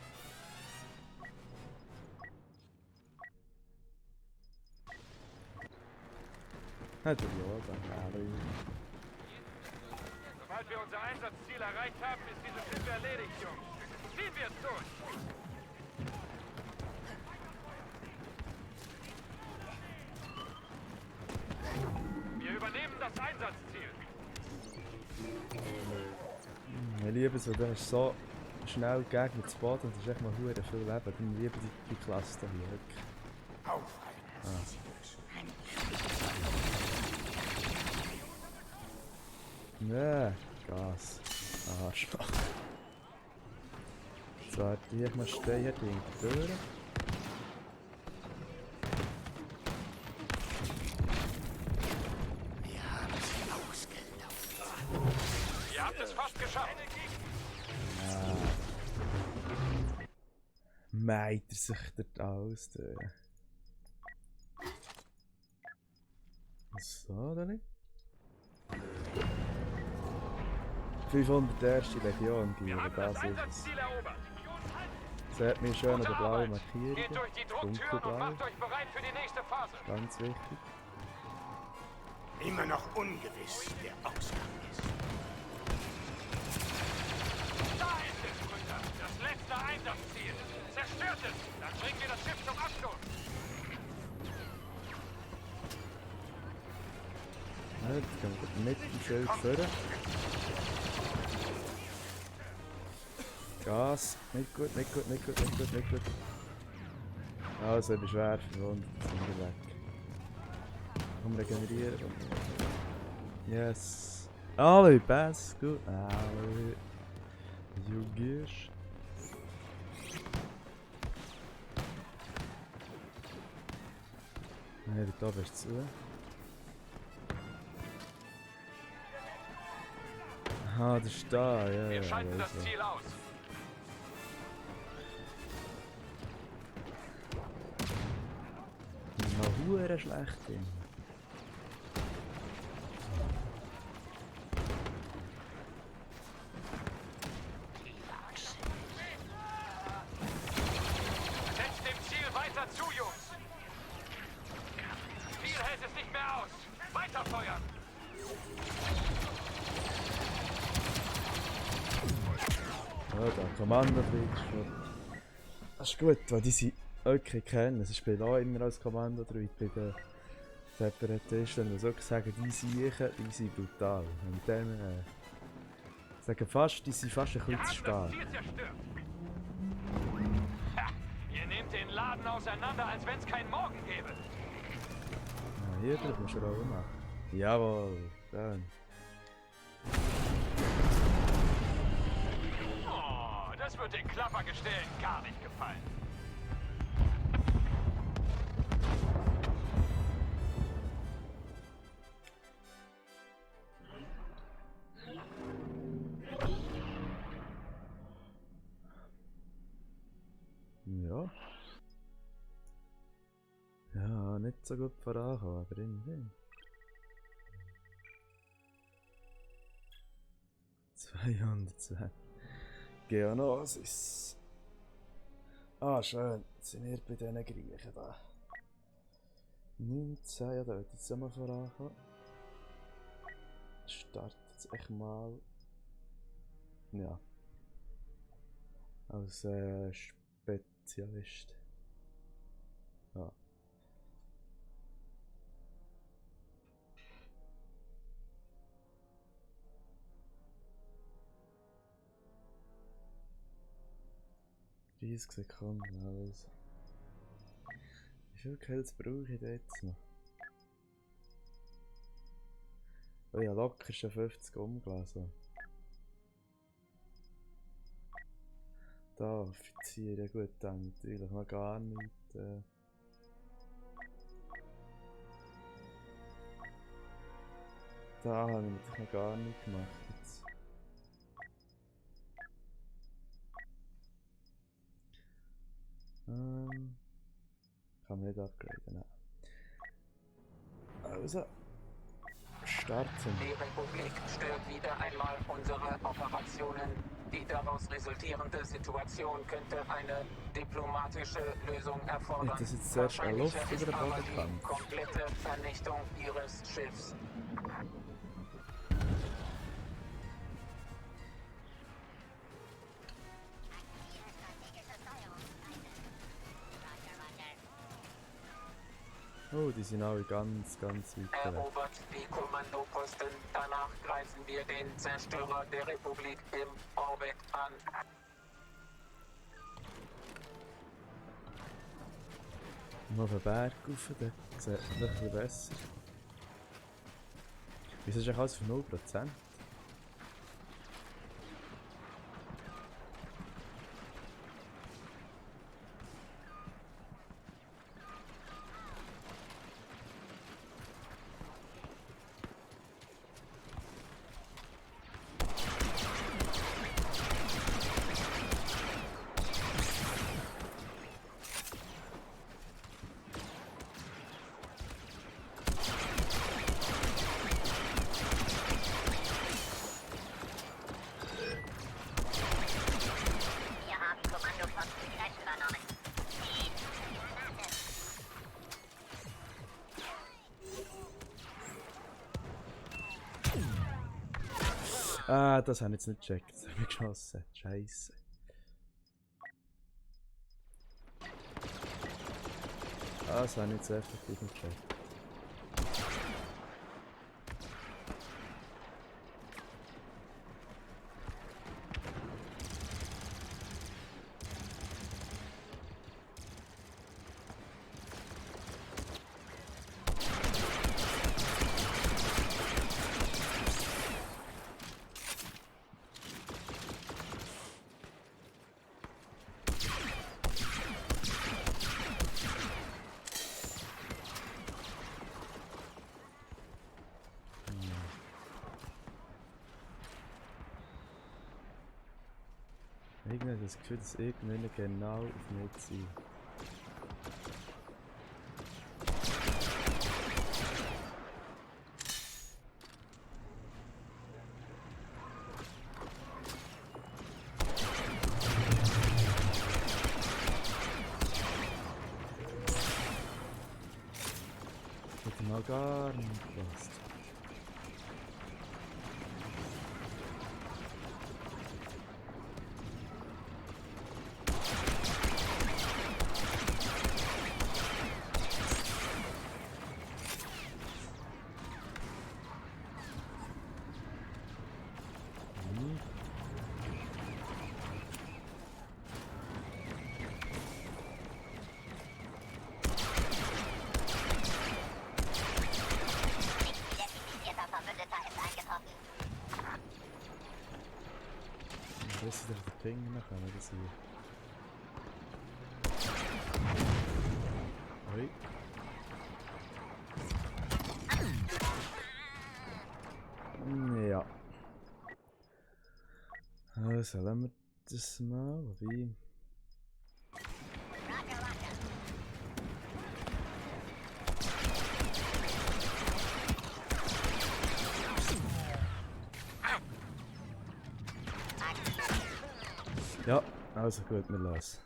Ja, der Yoga. Sobald wir unser Einsatzziel erreicht haben, ist dieses Schiff erledigt, Jungs. Ziehen wir es durch! Wir übernehmen das Einsatzziel. Ich liebe es, weil da ist so schnell Gegner zu Boden und es ist echt mal verdammt viel Leben. Ich liebe die Klasse da hier wirklich. Nee, Gas. Arschloch. So, warte, hier mal stehen, hier die Tür. Ihr habt es fast geschafft. Meint er sich dort aus? So, dann 500 erste Legion Wir geben, haben das das ist es. Einsatzziel erobert. Seht mir schön an der Gute blauen Arbeit. Markierung. Geht durch die Drucktüren und Dunkelblau, macht euch bereit für die nächste Phase. ganz wichtig. Immer noch ungewiss, der Ausgang ist. Da ist es, Brüder. Das letzte Einsatzziel. Zerstört es. Dann bringen wir das Schiff zum Absturz. Ja, jetzt gehen wir mit dem Schild führen. Gas, nicht gut, nicht gut, nicht gut, nicht gut, nicht gut. Also, ich bin schwer verwundet, jetzt sind wir weg. Komm, regenerieren. Yes. Alle, pass, gut. Alle. Jugisch. Ne, da bist du zu. Aha, das ist da, ja, Wir ja, schalten das also. Ziel aus. Das ist noch hure schlecht hin. Setzt dem Ziel weiter zu, Jungs. Ziel hält es nicht mehr aus. Weiter feuern. Ja, der Kommando-Druid schon. Das ist gut, weil die sie wirklich kennen. Es ist bei da immer als Kommando-Druid bei den Separatisten, die so sagen, die sind brutal. Und dann sagen fast, die sind fast ein Wir bisschen zu haben das stark. Ziel zerstört. Ha, ihr nehmt den Laden auseinander, als wenn es keinen Morgen gäbe. Ja, hier drüben musst du auch machen. Jawohl, schön. Oh, das wird den Klappergestellen gar nicht gefallen. Ja. Ja, nicht so gut vorankommen, aber immerhin. 220. Geonosis. Ah, schön. Jetzt sind wir bei diesen Griechen da. 19, ja, da wird jetzt auch mal vorankommen. Startet jetzt echt mal. Ja. Als Spezialist. Ja. Sekunden, also. Wie viel Kills brauche ich jetzt noch? Oh ja, locker schon 50 umgelassen. Da, Offizier, ja gut, dann natürlich noch gar nicht. Da habe ich natürlich noch gar nicht gemacht jetzt. Kann man nicht upgraden, nein. Also, starten. Die Republik stört wieder einmal unsere Operationen. Die daraus resultierende Situation könnte eine diplomatische Lösung erfordern. Nicht, dass jetzt zuerst ein Wahrscheinlicher Luft- ist oder ein aber Bodenkampf. die komplette Vernichtung ihres Schiffs. Oh, die sind alle ganz weit weg. Erobert die Kommandoposten. Danach greifen wir den Zerstörer der Republik im Orbit an. Mal auf den Berg rauf, dann sieht man ein bisschen besser. Wieso ist eigentlich alles für 0%? Wir haben Kommandoposten direkt übernommen. Ah, das habe ich jetzt nicht gecheckt. Das habe ich geschossen. Scheiße. Ah, das habe ich jetzt effektiv nicht gecheckt. Irgendwie habe ich das Gefühl, dass irgendwann genau auf mich zielt. Ich hätte mal gar nicht gepasst. Identifizierter Verbündeter ist eingetroffen. Das ist doch der Ping nachher, das hier. Ui. Ja. Also, lassen wir das mal. Wie? Roger, roger. Ja, also gut, wir los.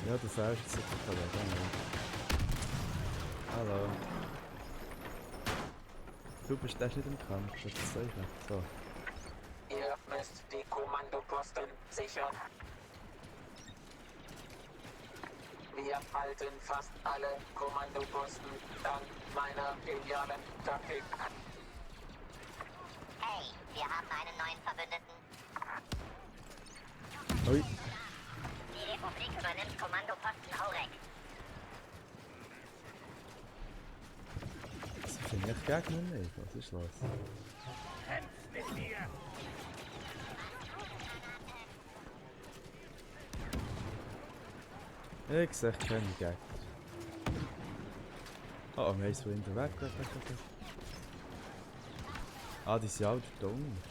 Ja, du fährst jetzt sicher weg. Hallo. Du bist nicht im Kampf, das ist das Zeichen. So. Ihr müsst die Kommandoposten sichern. Wir halten fast alle Kommandoposten dank meiner genialen Taktik. Hey, wir haben einen neuen Verbündeten. Ui. Die Republik übernimmt Kommandoposten Horek. Das finde ich Gegner nicht. Was ist los? Ich sehe keine Gegner. Oh, wir haben so hinten weg. Ah, die sind alle da unten.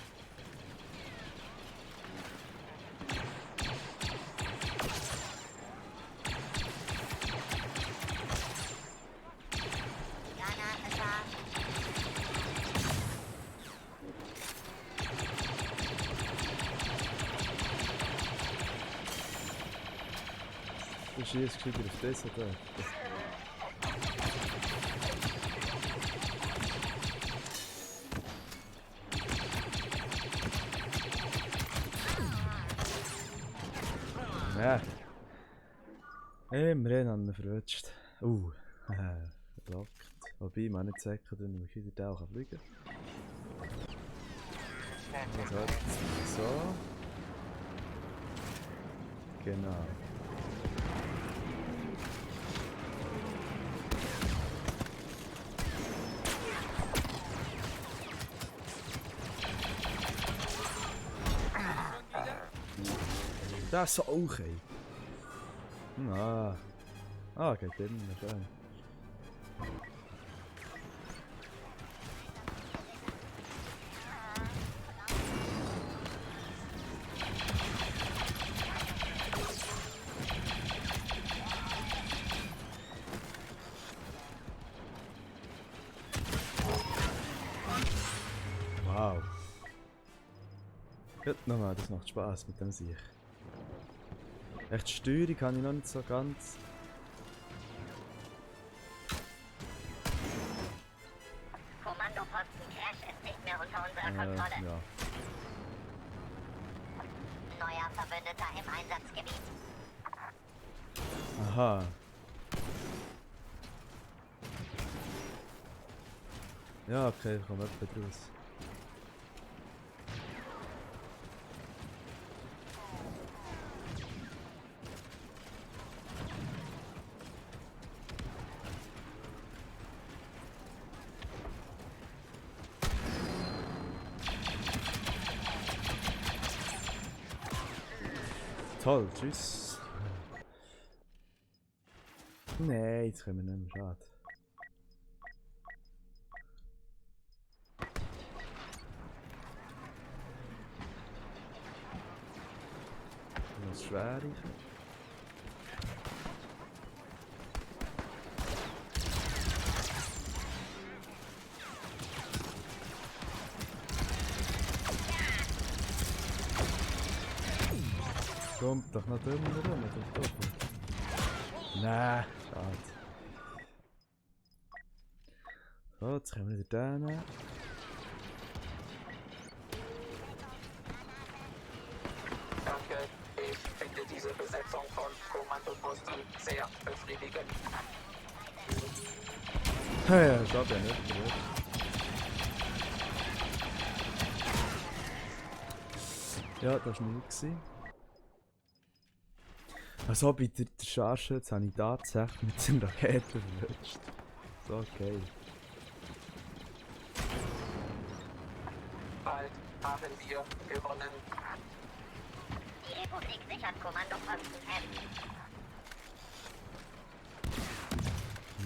schießt gescheiter auf das oder? Ja. Immerhin haben wir verrutscht. Lockt. Wobei, man nicht sagen kann, dass ich wieder da auch fliegen kann. So. Genau. Das ist auch ein. Geht immer schön. Wow. Gut, nochmal, das macht Spaß mit dem Sieg. Echt, die Steuerung habe ich noch nicht so ganz. Kommandoposten Crash ist nicht mehr unter unserer Kontrolle. Ja. Neuer Verbündeter im Einsatzgebiet. Aha. Ja, okay, ich komme etwa raus. Toll, tschüss. Nein, jetzt können wir nicht mehr, schade. Das schwer ist. Kommt doch noch dümmer rum, das ist doch. Nein, schade. So, jetzt können wir wieder da nehmen. Danke, ich finde diese Besetzung von Kommandoposten sehr befriedigend. Ja, ich hab ja nicht gehört. Ja, das war nichts. Also bei der Charge jetzt habe ich tatsächlich mit den Raketen verwünscht. So geil. Bald haben wir gewonnen. Die Republik sichert Kommandoposten F.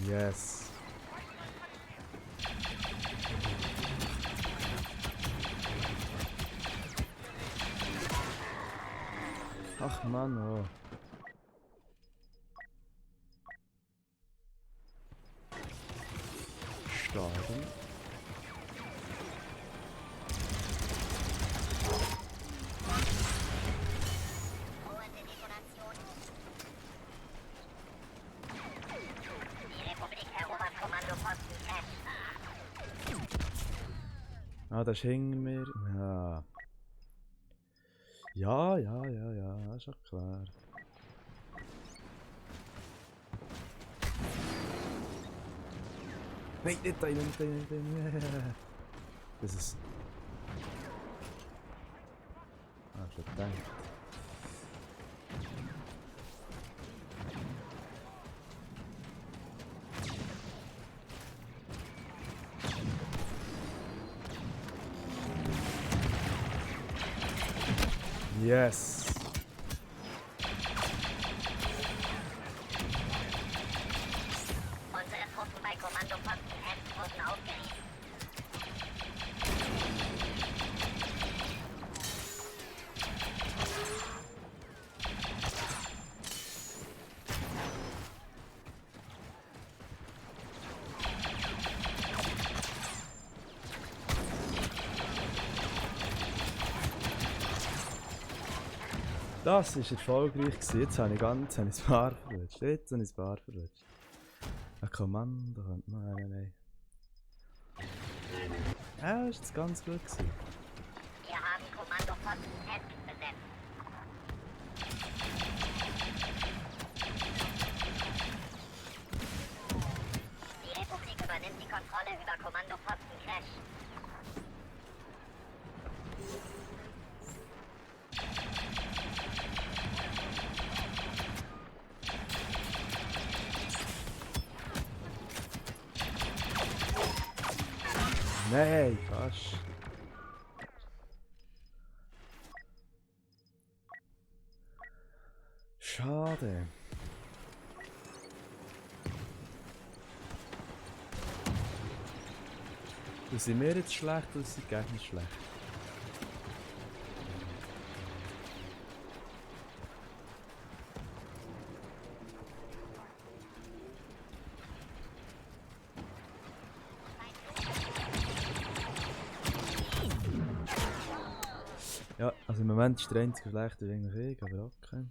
Yes. Ach Mann, oh. Starten. Drohende Detonation. Die Republik erobert Kommandoposten F. Ah, das hängen wir. Ja. Ja, ist schon klar. Nein, nicht da, nicht da. Das ist. Ah, schon gedacht. Yes. Unsere Truppen bei Kommandoposten F wurden aufgerieben. Das war erfolgreich gewesen. Jetzt habe ich das Paar verwünscht. Ein Kommando könnte man... Nein. Ja, ist jetzt ganz gut gewesen. Wir haben Kommandoposten Esk besetzt. Die Republik übernimmt die Kontrolle über Kommandoposten Crash. Nein, fast. Schade. Sind wir jetzt schlecht oder sind die Gegner schlecht? Ja, also im Moment ist der einzige schlechte eigentlich aber okay.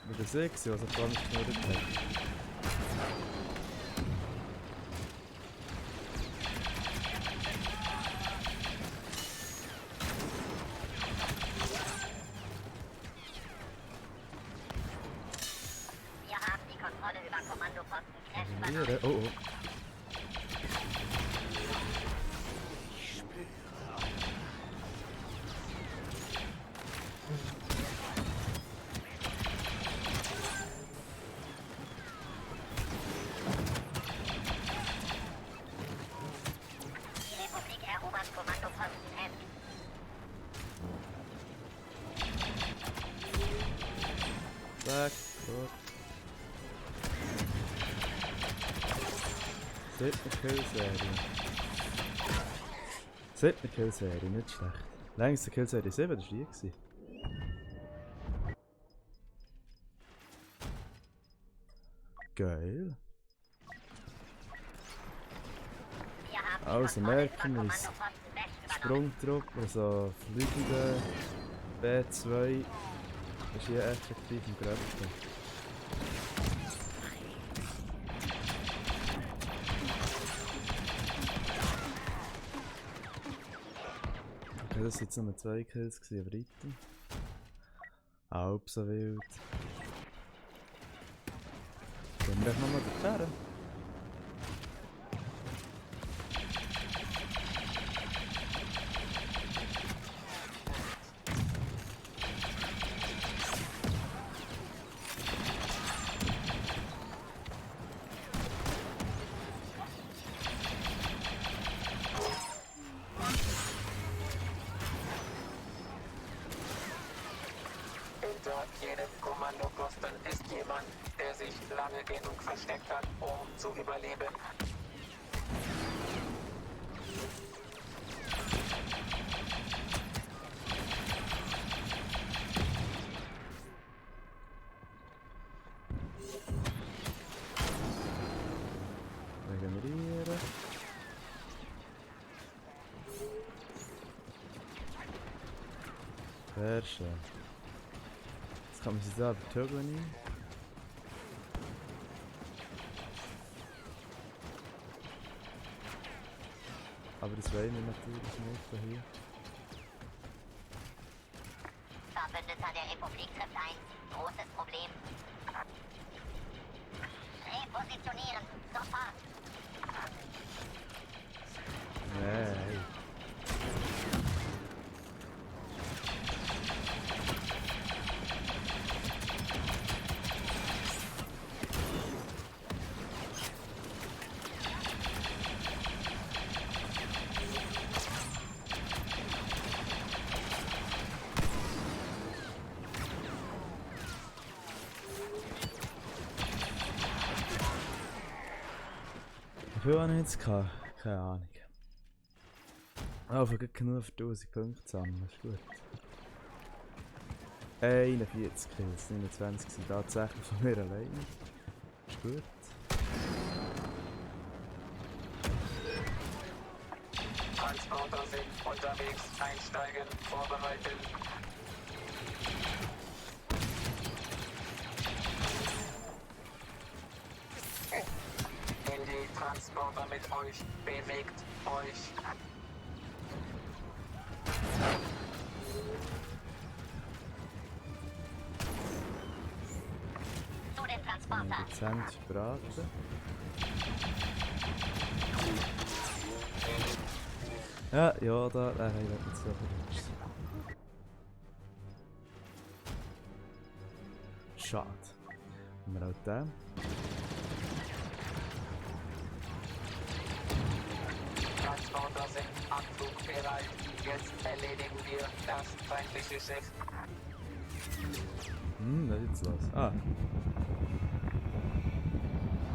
Mit der 6, was er gar nicht geschnurrt hat. Wir haben die Kontrolle über Kommandoposten Crash Hier, übernommen. oh. Die Republik erobert Kommandoposten Esk. Zack, gut. 7. Killserie. 7. Killserie, nicht schlecht. Längste Killserie 7, das war die gewesen. Geil. Wir haben die Also Kontrolle merken über wir uns. Kommandoposten West übernommen. Sprungtrupp, also fliegende B2 ist hier effektiv am größten. Okay, das waren jetzt nur 2 Kills, aber Item. Halb so wild. Gehen wir doch nochmal dorthin. Hinter jedem Kommandoposten ist jemand, der sich lange genug versteckt hat, um zu überleben. Regenerieren. Sehr schön. Jetzt kann man sich da über Turbo nehmen. Aber das wollen wir natürlich nicht von hier. Verbündeter der Republik trifft ein. Großes Problem. Repositionieren. Sofort. Nein. Wie viel habe ich jetzt gehabt? Keine Ahnung. Aber genug für 1000 Punkte zusammen, ist gut. 41 Kills, 29 sind tatsächlich von mir alleine. Ist gut. Transporter sind unterwegs. Einsteigen, vorbereiten. In die Transporter mit euch. Bewegt euch. Zu den Transporter. Dezent verbraten. Ja, ja, da habe ich nicht so benutzt. Schade. Haben wir auch den. Transporter sind abflugbereit. Jetzt erledigen wir das feindliche Schiff. Was ist jetzt los? Ah,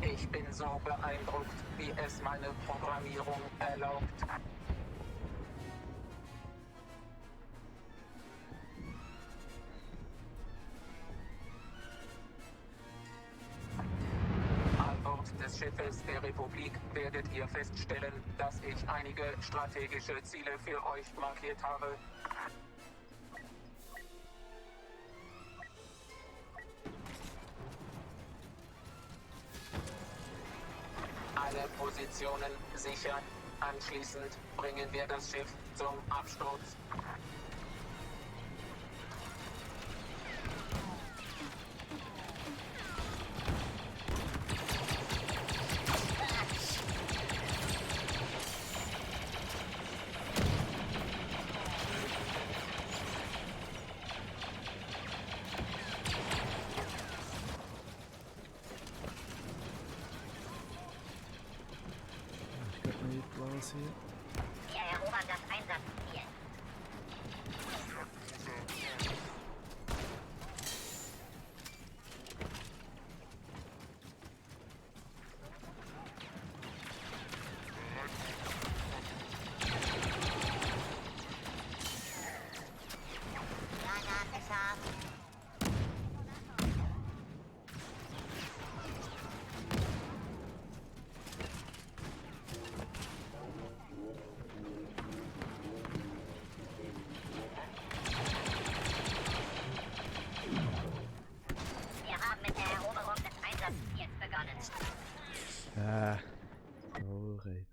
Ich bin so beeindruckt, wie es meine Programmierung erlaubt. An Bord des Schiffes der Republik werdet ihr feststellen, dass ich einige strategische Ziele für euch markiert habe. Alle Positionen sichern. Anschließend bringen wir das Schiff zum Absturz. ich kann nicht los hier. Wir erobern das Einsatzziel. Granate scharf. Wir haben mit der Eroberung des Einsatzziels begonnen. Okay.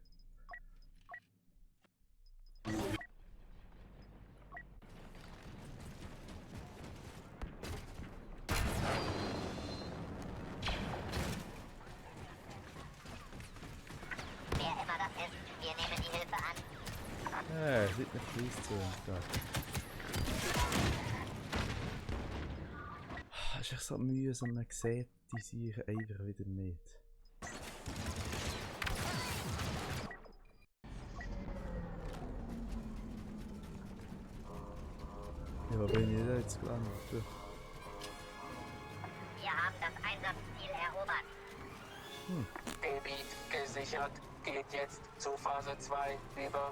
Wer immer das ist, wir nehmen die Hilfe an. Es wird nicht fließt zu uns. Es ist echt so mühsam, man sieht die Sachen einfach wieder nicht. Ja, wo bin ich denn jetzt gelandet? Wir haben das Einsatzziel erobert. Gebiet gesichert. Geht jetzt zu Phase 2 über.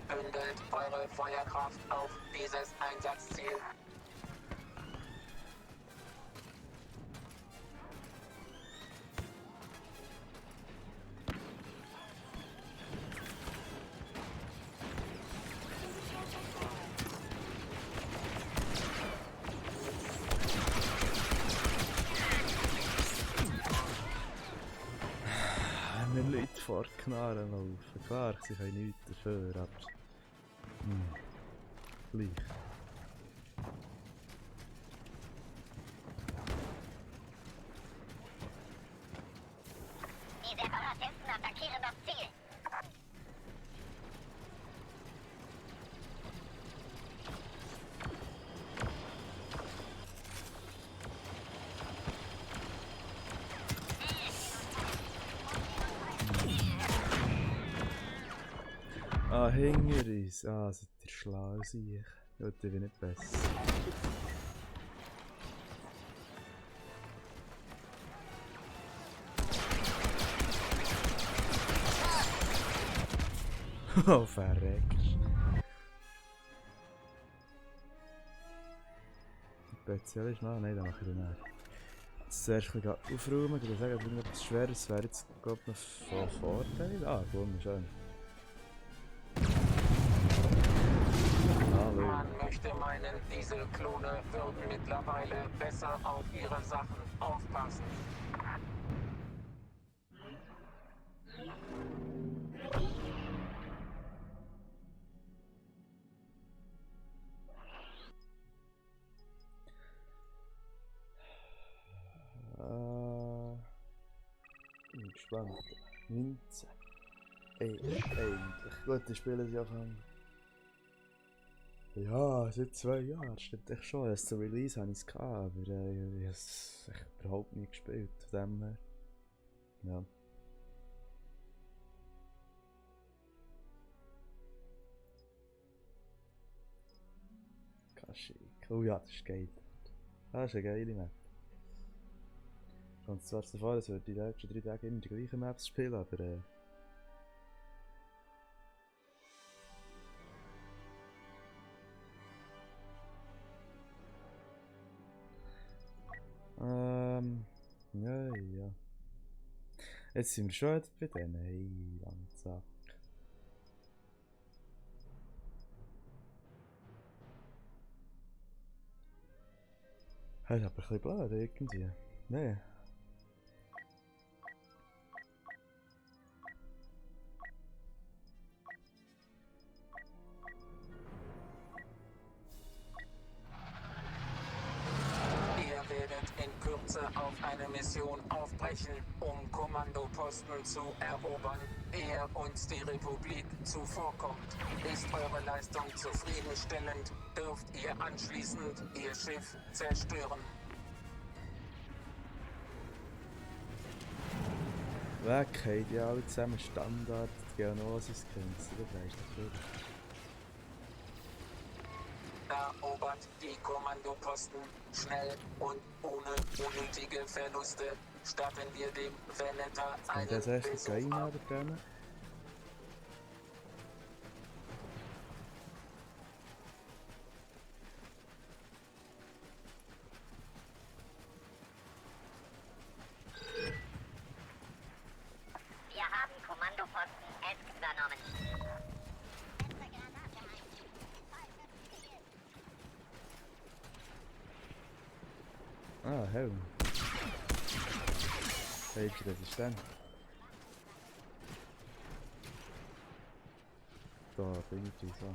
Bündelt eure Feuerkraft auf dieses Einsatzziel. Wenn wir Leute vor Knarren laufen, klar, sie können nichts dafür, aber... Gleich. Die Separatisten attackieren das Ziel. Ah, hinter uns. Ah, seid ihr schlau, sehe ich. Ja, die bin nicht besser. Oh, verreckst. Spezialist noch? Nein, dann mache ich den nicht. Zuerst ein bisschen aufräumen, ich würde sagen, irgendetwas Schweres wäre jetzt, glaube ich, noch von Vorteil. Ah, wunderschön. Hallo. Man möchte meinen, diese Klone würden mittlerweile besser auf ihre Sachen aufpassen. Bin gespannt. 19. Ey, eigentlich. Gut, die spielen ja von. Ja, seit 2 Jahren. Stimmt echt schon. Erst zum Release habe ich es gehabt, aber ich habe es echt überhaupt nicht gespielt. Von dem her. Ja. Kaschik. Oh ja, das ist geil. Das ist eine geile Map. Kommt zwar davor, dass wir die letzten 3 Tage immer die gleichen Maps spielen, aber ja. Jetzt sind wir schon bei denen. Hey, Landsack. Das ist aber ein bisschen blöd irgendwie. Nee. Ihr werdet in Kürze auf eine Mission aufbrechen, um Kommandoposten zu erobern. Ehe uns die Republik zuvorkommt, ist eure Leistung zufriedenstellend, dürft ihr anschließend ihr Schiff zerstören. Weg, haben die alle zusammen Standard, die Geonosis-Skins, das weißt du gut. Erobert die Kommandoposten schnell und ohne unnötige Verluste. Statten wir dem Veneter einen Das erste Besuch Gain ab. aber drin. Wir haben Kommandoposten Esk übernommen. Ah, Helm. Welche das ist denn? Da bin ich die so.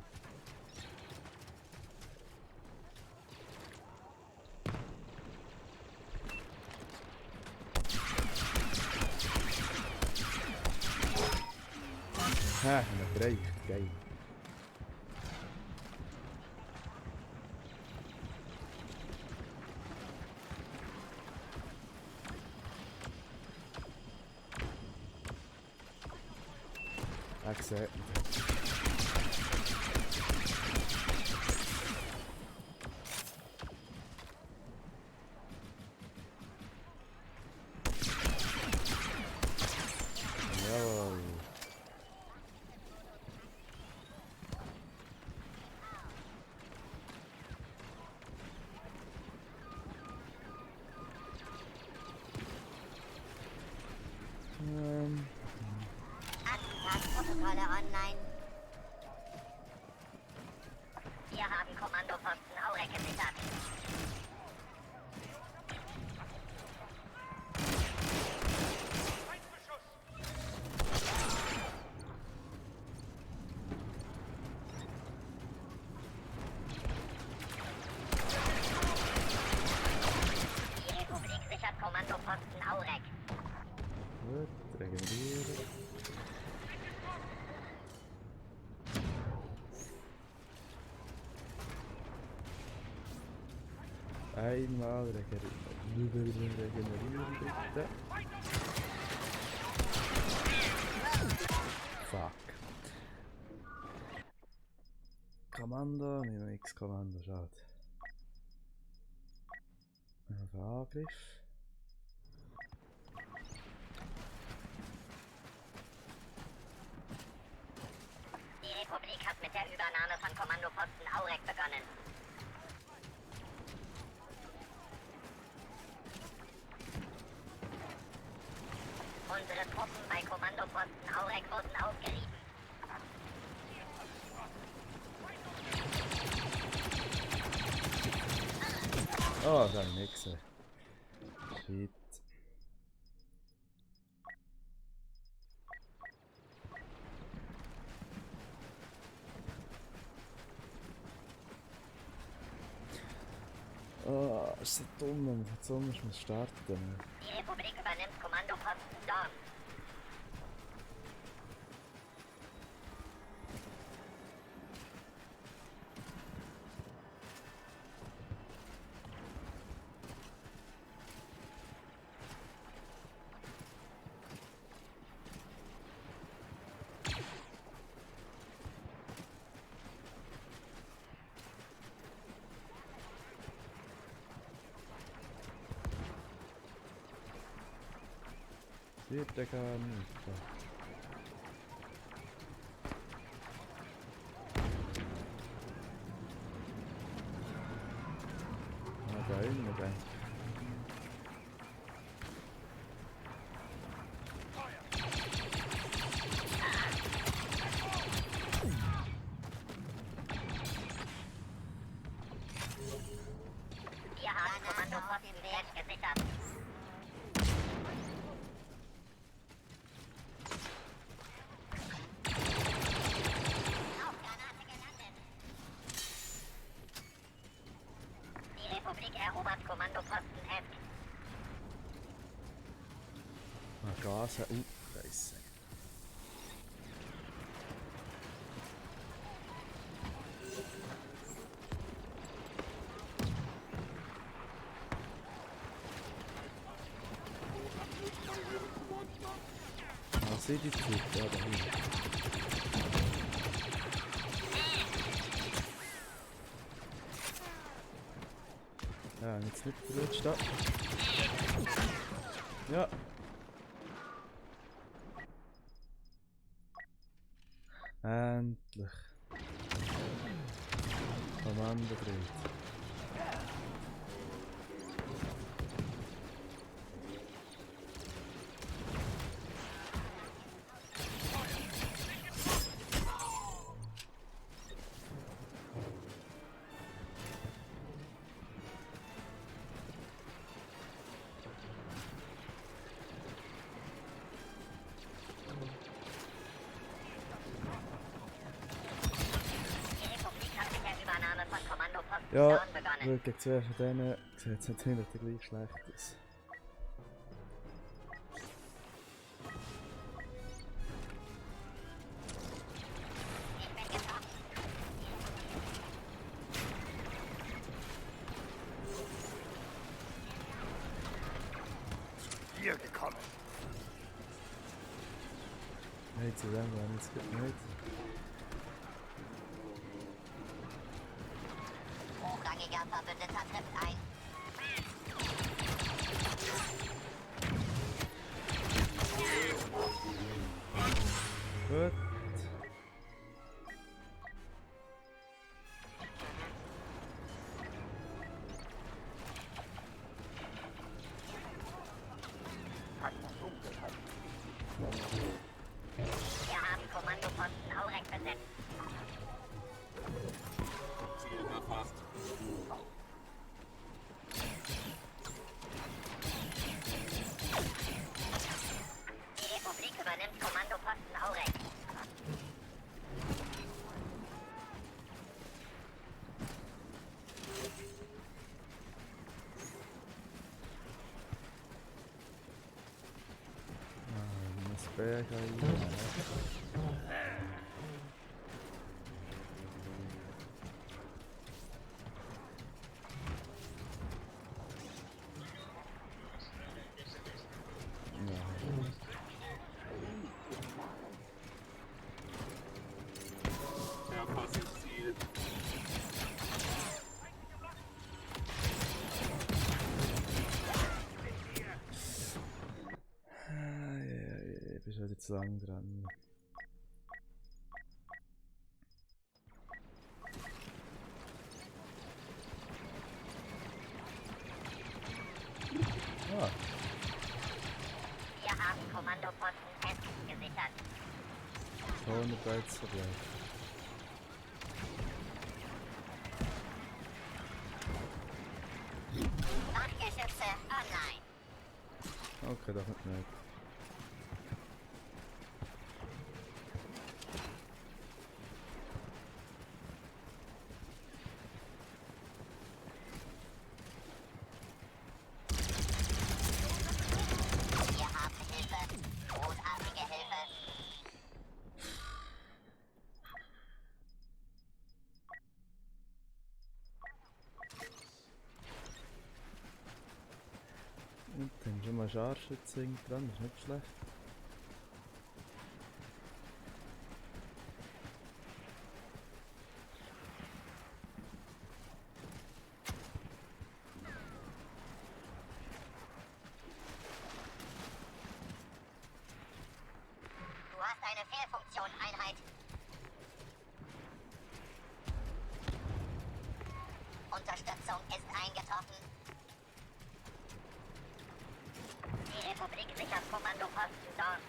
Ha, noch gereicht, geil. Exit. Jawohl. Attentatsprotokolle online. Wir haben Kommandoposten Aurek gesichert. Die Republik sichert Kommandoposten Aurek. Gut, regenerieren. Einmal regenerieren bitte. Fuck. Kommando, nehmen wir X-Kommando, schade. Auf Angriff. Die Republik hat mit der Übernahme von Kommandoposten Aurek begonnen. Unsere Truppen bei Kommandoposten Aurek wurden aufgerieben. Oh, das habe ich nicht gesehen. Shit. Oh, ist so dumm, wenn man von Sonne muss starten. Die Republik übernimmt Kommandoposten Dorn. Vierte Kanute. Ah, da innen, da. Wir haben Kommandoposten direkt gesichert. Rauchgranate gelandet. Die Republik erobert Kommandoposten F. Ah, Gas. Scheisse. Ah, seht ihr die Zeit? Ja, da hinten. Ja, jetzt nicht verrutscht da. Ja. Endlich. Kommando dreht. Die Republik hat mit der Übernahme von Kommandoposten Ja, Dorn begonnen. weil gegen zwei von denen sieht es nicht immer gleich schlecht aus. Ich bin getroffen. Hier gekommen. Nein, zu dem war es gut nicht. Hochrangiger Verbündeter trifft ein. Gut. Wir haben Kommandoposten Aurek besetzt. Ziel erfasst. Die Republik übernimmt Kommandoposten Aurek. Das Berg aí. Erfassen Ziel. Ich bin schon wieder zu lang dran. da jetzt so bleibt. Wachgeschütze online. Okay, doch nicht. Wir haben Hilfe. Großartige Hilfe. Und dann schon mal Scharfschütze dran, ist nicht schlecht. Du hast eine Fehlfunktion, Einheit. Unterstützung ist eingetroffen. Die Republik sichert Kommandoposten dort.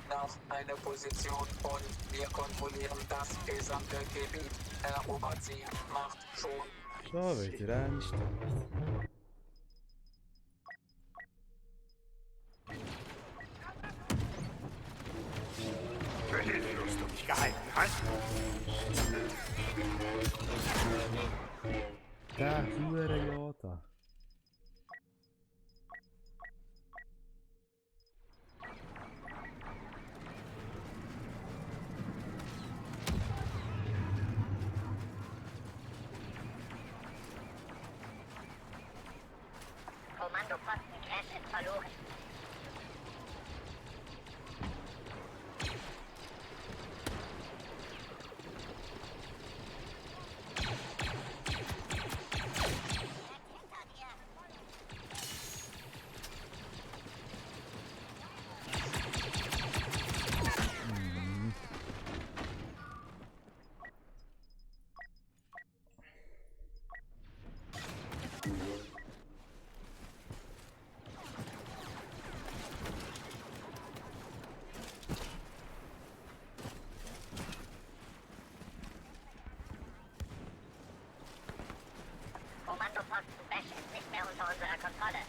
Noch eine Position und wir kontrollieren das gesamte Gebiet. Erobert sie. Macht schon. So, wieder ernst. Für den Fluss du mich gehalten hast. Der hure Yoda. Kommandoposten Crash ist verloren. Kommandoposten Bash ist nicht mehr unter unserer Kontrolle.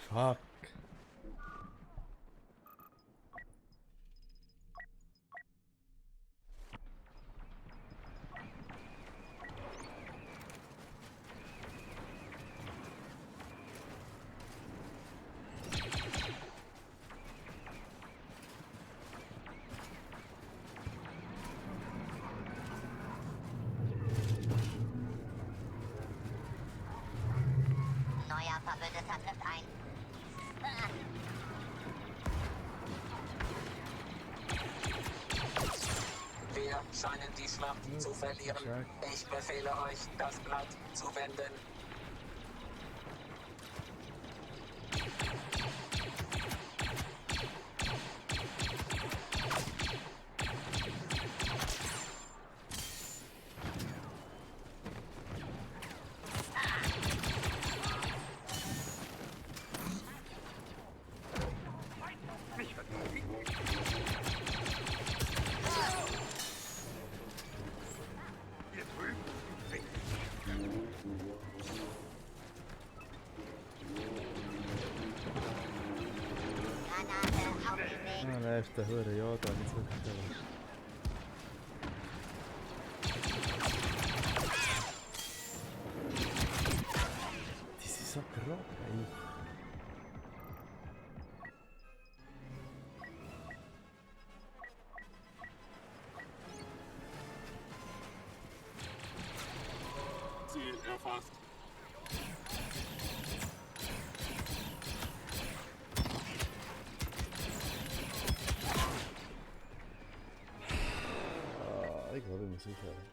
Fuck. Neuer Verbündeter trifft ein. Wir scheinen die Schlacht zu verlieren. Ich befehle euch, das Blatt zu wenden. Hier drüben. Granate auf dem Weg. Ah, der ist der hure Yoda, nicht wirklich erwischt. Die sind so grob, ey. Ziel erfasst. Ah, ich glaube, ich muss aufhören.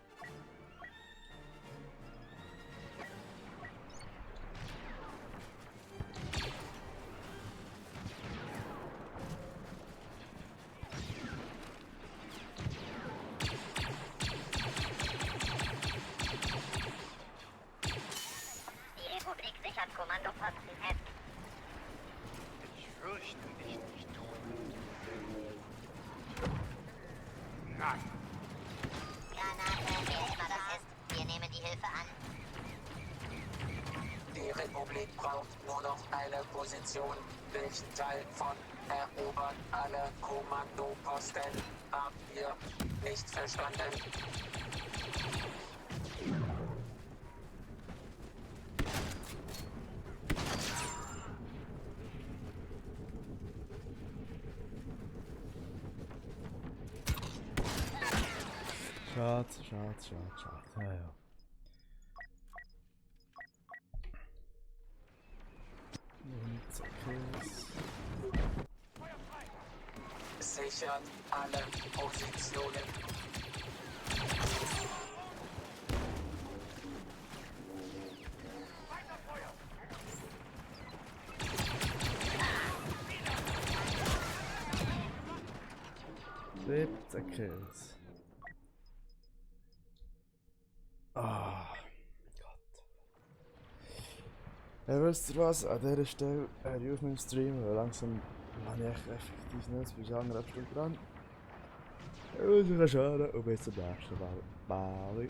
tragen. Granate, wer immer das ist. Wir nehmen die Hilfe an. Die Republik braucht nur noch eine Position. Welchen Teil von erobern alle Kommandoposten? Habt ihr nicht verstanden? Schade. Ja, ja. Und Kills. Sichert alle Positionen. Kills. Ah, Gott. Ja, wisst ihr was? An dieser Stelle höre ich auf meinem Stream, weil langsam habe ich echt effektiv nicht bis anderthalb Stunden dran. Und ich kann schauen und bis zum nächsten Mal. Bye.